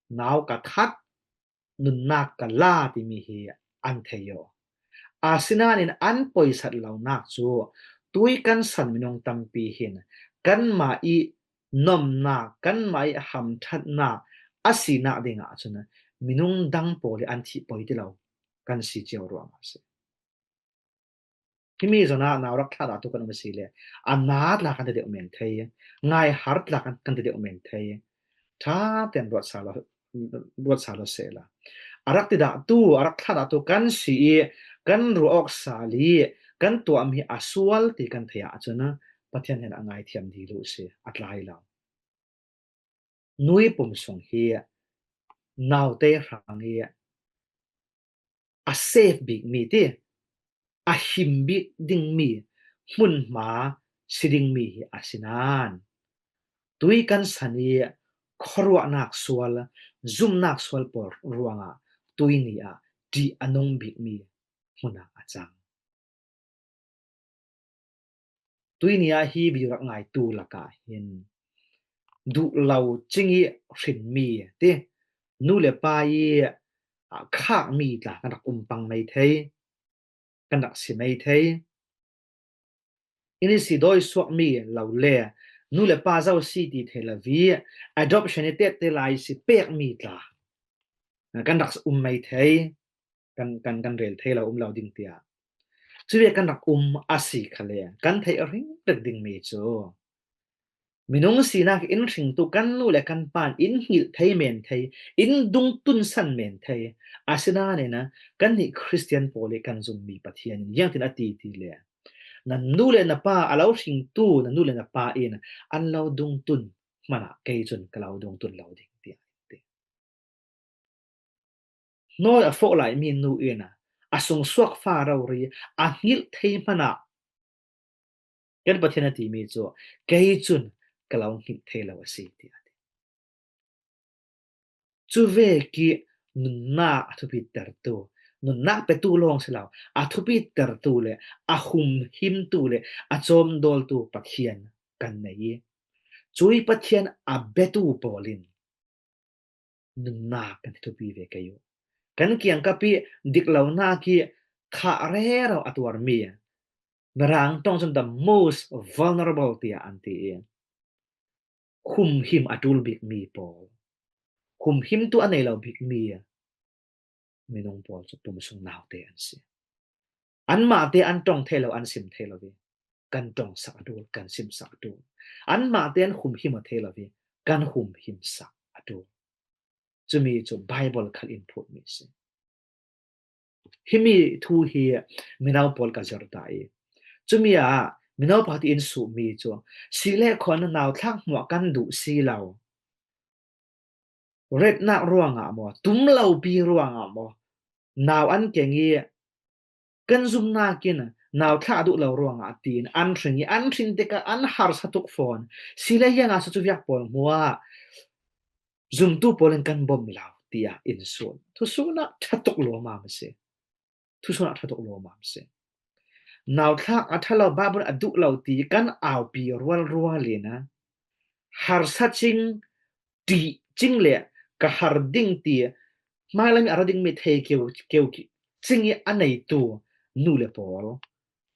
nau ka that, nunnak ka la timi hi an thei aw. Asinain an poisat lonak cu tui kan san minung tampi hin kanmah i nomnak, kanmah i hamṭhatnak a sinak dingah cun minung dang pawl i an thih poi ti lo kan si cio ruangah a si. Himi zongah nau rak thlah dah tu kan um a si le a na tla kan ti deuh men thei, ngaihar tla kan, kan ti deuh men thei. Ṭha tein ruat sa lo, ruat sa lo sehla a rak ti dah tu, a rak thlah dah tu kan si i kan ruah awk sal i kan tuahmi a sual ti kan theih ahcun Pathian hin a ngaithiam dih luh si a tlai lo. Nui pum sung hi naute hrang i a safe bikmi ti a him bik dingmi hmunhma si dingmi hi a si nain tui kan san i khuaruahnak sual, zumnak sual pawl ruangah tui ni ah ṭih a nung bikmi hmun ah a cang. Tuini ah hi video rak ngaitu lakah hin duh lo cing i hrinmi ti nu le pa i khak mi tla kan rak um pang mai thei, kan rak si mai thei. Inn i si dawi suak mi lo le nu le pa zo si ti thei lo vi, adoption i tet te lai si pek mi tla kan rak um mai thei, kan, kan, kan rel thei lo, um lo ding tia. Cu ve kan rak um a si khale kan theih ringring ding mi cu minung sinak in hringtu kan nu le kan pa in hngilh thei men thei, in dungtun san men thei. Asinain kan nih Khristian pawl i kan zummi Pathian in ziangtin a ti ti le, na nu le na pa a lo hringtu na nu le na pa in an lo dungtun hmanah kei cun ka lo dungtun lo ding tiah a ti. Hnawi a fawh lai mi nu in a sungsuak fa rori a hngilh thei hmanah kan Pathian a timi cu kei cun ka lo hngilh thei lo a si tiah a ti. Cu vek i nunnak a thupitertu, nunnak petu lawng si lo, a thupitertu le a humhimtu le a cawmdawltu Pathian kan nei i, cui Pathian a biatu pawl in nunnak kan thupi ve kei uh. Kan kiangkap i diklonak i thah rero a tuarmi, Mirang ṭong cun the most vulnerable tiah an ti i, humhim a ṭul bikmi pawl, humhimtu a nei lo bikmi minung pawl cu pumsung naute an si. Anmahte an ṭong thei lo, an sim thei lo i kan ṭongsak a ṭul, kan simsak a ṭul. Anmahte an humhim a thei lo i kan humhimsak a ṭul. Cumi cu Baibal khal in phutmi si. Himi thu hi mino pawl ka zir ta i, cumi ah mino pakhat in suhmi cu, si le khuan nau thlak hmuah kan duh si lo, retnak ruangah maw, tum lopi ruangah maw, nau an keng i kan zumnak in nau thlak duh lo ruangah tiin an hring i, an hring tikah an harsa tuk fawn. Si le ziangah cu cu viak pawl hmuah zumtu pawl in kan bawm lo tiah in sun. Thusun ah ṭha tuk lawmam a si. Thusun ah ṭha tuk lawmam a si. Nau thlak a ṭha lo, Baibal a duh lo ti kan aupi rualrual in a harsa cing, ṭih cing le ka har ding ti hmailam i a ra dingmi thei keu, keu cing i a neitu nu le pawl,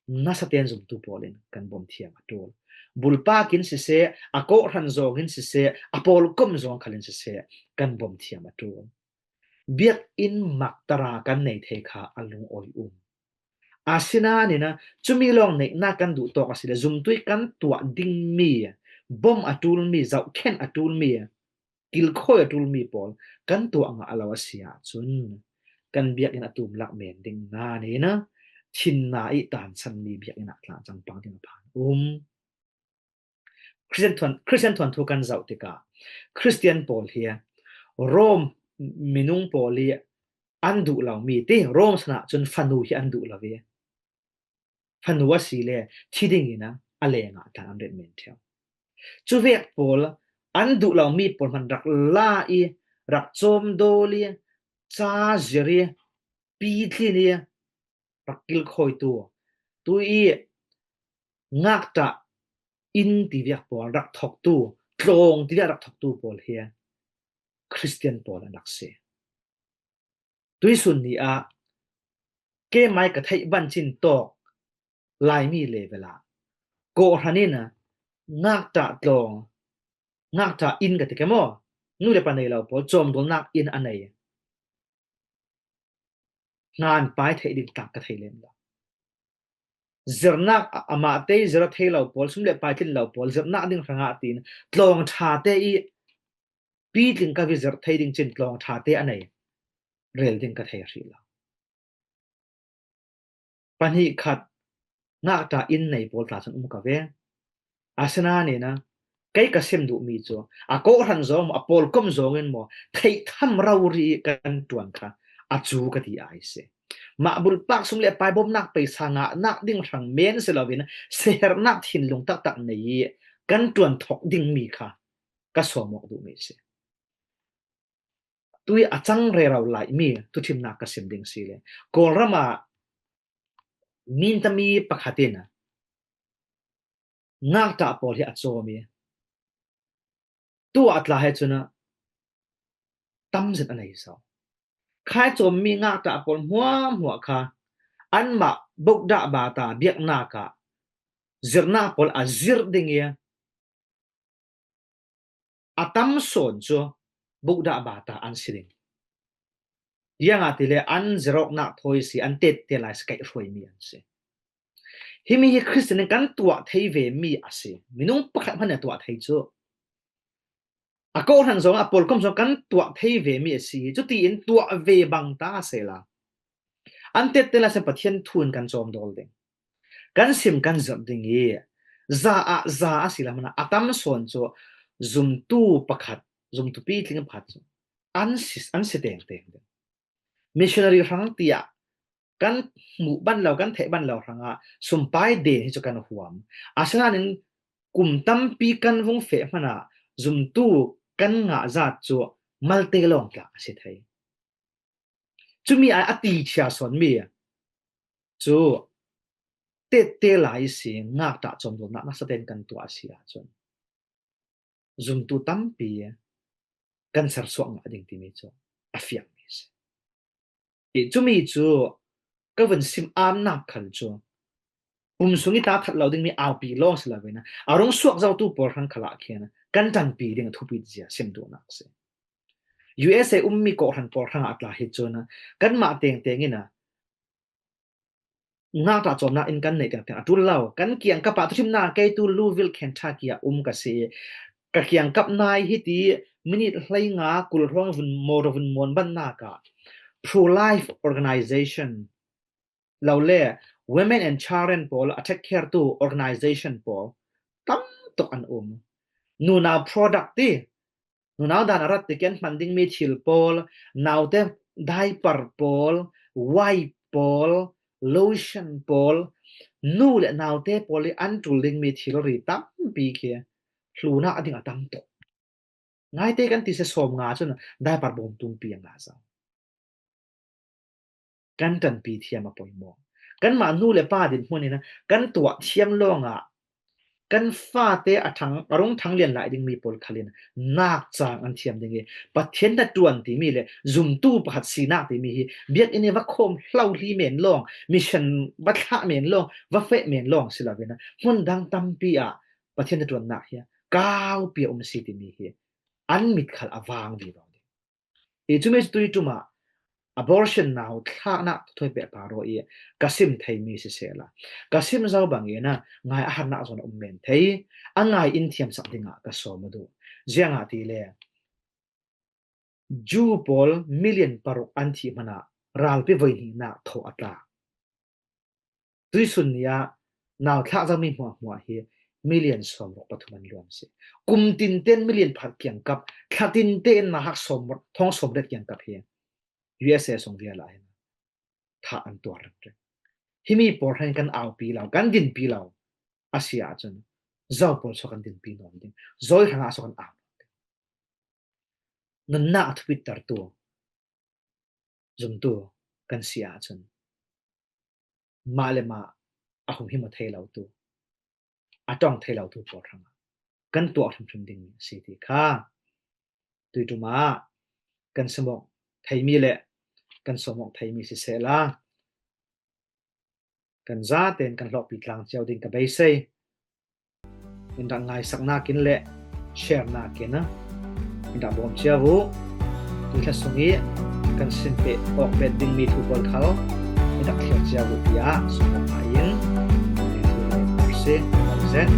nasa tein zumtu pawl in kan bawm thiam a ṭul. Bulpak in siseh, a kawhhran zawng in siseh, a pawlkom zawng khal in siseh, kan bawm thiam a ṭul. Biakinn mak tara kan nei thei kha a lungawi um. Asinain a cumi lawng neihnak kan duh tawk a si le, zumtu i kan tuah dingmi, bawm a ṭulmi, zohkhenh a ṭulmi, kilkhawi a ṭulmi pawl kan tuah ngah lo a si ahcun kan biakinn a tumlak men ding nain a thinna i tansanmi biakinn ah tla cang pang ding a phan um. Khristian thuan, Khristian thuanthu kan zoh tikah Khristian pawl hi Rom minung pawl i an duh lomi ti, Rom san ahcun fanu hi an duh lo i fanu a si le thi dingin a lengah tla an ret men ṭheu. Cu vek pawl an duh lomi pawl hman rak la i, rak cawmdawl i, ca zir i, pitlin i, rak kilkhawitu, tu i ngakṭah inn tiviak pawl rak thoktu, tlawng tiviak rak thoktu pawl hi Khristian pawl an rak si. Tuisun ni ah keimai ka theih bancin tawk Laimi level ah kawhhran in ngakṭah tlawng, ngakṭah inn ka ti ke maw, nu le pa nei lo pawl cawmdawlnak inn a nei. Hna an pai theih ding tlak ka thei lem lo. Zirnak a, amah te zir a thei lo pawl, sum le pai tlin lo pawl, zirnak ding hrangah tiin tlawng ṭha te i pitling ka vi zirh thei ding cin tlawng ṭha te a nei rel ding ka thei hrih lo. Pahnih khat ngakṭah inn nei pawl tla cun um ka ve. Asinain a kei ka sim duhmi cu a kawhhran zong maw, a pawlkom zong in maw, theih tham rori i kan ṭuan kha a cu ka ti ai si. Mah bulpak sum le pai bawmnak peisa ngahnak ding hrang men si loin siaherhnak thinlung taktak nei i kan ṭuan thok dingmi kha ka sawm awk duhmi si. Tui a cang rero laimi thuthimnak ka sim ding si le, Kawlram ah mintami pakhat in ngakṭah pawl hi a cawm i, tu ah tla he cun a tamzet a nei zo. Khai cawmmi ngakṭah pawl hmuahhmuah kha anmah Buddha bata biaknak ah zirhnak pawl a zirh ding i a tam sawn cu Buddha bata an si ding. Ziangahtile an zirhawknak thawi si, an tette lai si, kaihhruaimi an si. Himi hi Khristian in kan tuah thei vemi a si. Minung pakhat hmanh in a tuah thei cu. A kawhhran zong, a pawlkom zong kan tuah thei vemi a si. Cutiin tuah ve bang ta sehla, an tette lai si Pathian thu in kan cawmdawl ding. Kan sim kan zirh ding i za ah za a si lo hmanh ah a tam sawn cu zumtu pakhat, zumtu pitling pakhat cu an si, an si tengteng ding. Missionary hrang tiah kan hmuh ban lo, kan theih ban lo hrangah sumpai den hi cu kan huam. Asinain kum tampi kan vung feh hmanh ah zumtu kan ngah zat cu malte lawng tla a si thei. Cumi ai a tichia sawnmi cu tette lai si, ngakṭah cawmdawlnak nasa tein kan tuah a si ahcun zumtu tampi kan sersuak ngah ding timi cu a fiangmi a si. I cumi cu ka vun sim amnak khal cu pum sung i ta that lo dingmi aupi lawng si lo ve na, a rung suak zotu pawl hrang khalah khin kan ṭanpi ding a thupi zia sim duhnak a si. U S A ummi kawhhran pawl hrangah tla hi cun kanmah tengteng in a ngakṭah cawmnak in kan neih tiang tiang a ṭul lo. Kan kiangkap ah, tuchimnak keitu Louisville, Kentucky ah um ka si. Ka kiangkap nai hiti minit hleinga kul hrawng vun maw, vun mawn bannak ah pro-life organization lo le women and children pawl a take care tu organization pawl tam tuk an um. Nunau product ti, nunau dan a rat ti kan hman dingmi thil pawl, naute diaper pawl, wipe pawl, lotion pawl, nu le naute pawl i an ṭul dingmi thilri tampi khi hlunah a ding a tam tuk. Ngaite kan ti se, sawm nga cun diaper bawm tumpi a ngah zo. Kan ṭanpi thiam a poimawh. Kanmah nu le pa dinhmun in kan tuah thiam lawngah kan fate a ṭhang, a rung ṭhang lian lai dingmi pawl khal in nak cang an thiam ding i Pathian hnaṭuan timi le zumtu pakhat sinak timi hi biakinn i va khawm hlohli men lawng, mission va thlah men lawng, va feh men lawng si lo in hmun dang tampi ah Pathian hnaṭuannak hi kaupi a um si timi hi an mit khal a vang vivo ding. I cumi cu tui ṭum ah abortion nau thlaknak thawi pehpar aw i ka sim theimi sisehla, ka sim zo bangin a ngai a harnak zawn a um men thei, a ngai in thiamsak dingah ka sawm a duh. Ziangahtile Jew pawl million paruk an thih hmanh ah ralpi voihnihnak thawh a tlak. Tuisun ni ah nau thlak zomi hmuahhmuah hi million sawmruk pathum an luan si. Kum tinten million pakhat kiangkap, thla tinten nauhak sawm, thong sawmriat kiangkap hi U S A sung vial ah hin thah an tuar ringring. Himi pawl hrang kan aupi lo, kan dinpi lo a si ahcun zo pawl so kan dinpi nuam ding, zawi hrangah so kan au nuam ding. Nunnak a thupittertu zumtu kan si ahcun mah le mah a humhim aw thei lotu, a ṭong thei lotu pawl hrangah kan tuah hrimhrim dingmi a si ti kha tui ṭum ah kan simawk theimi le kan sawmawk theimi sisehla, kan zaten kan hlawhpi tlang cio ding ka beisei. In rak ngaisaknak in le share nak in in rak bawm cio u. Tuithla sung i kan sin peh awk pet dingmi thu pawl khal in rak thlir cio u tiah sunglawi in si. Kan zet.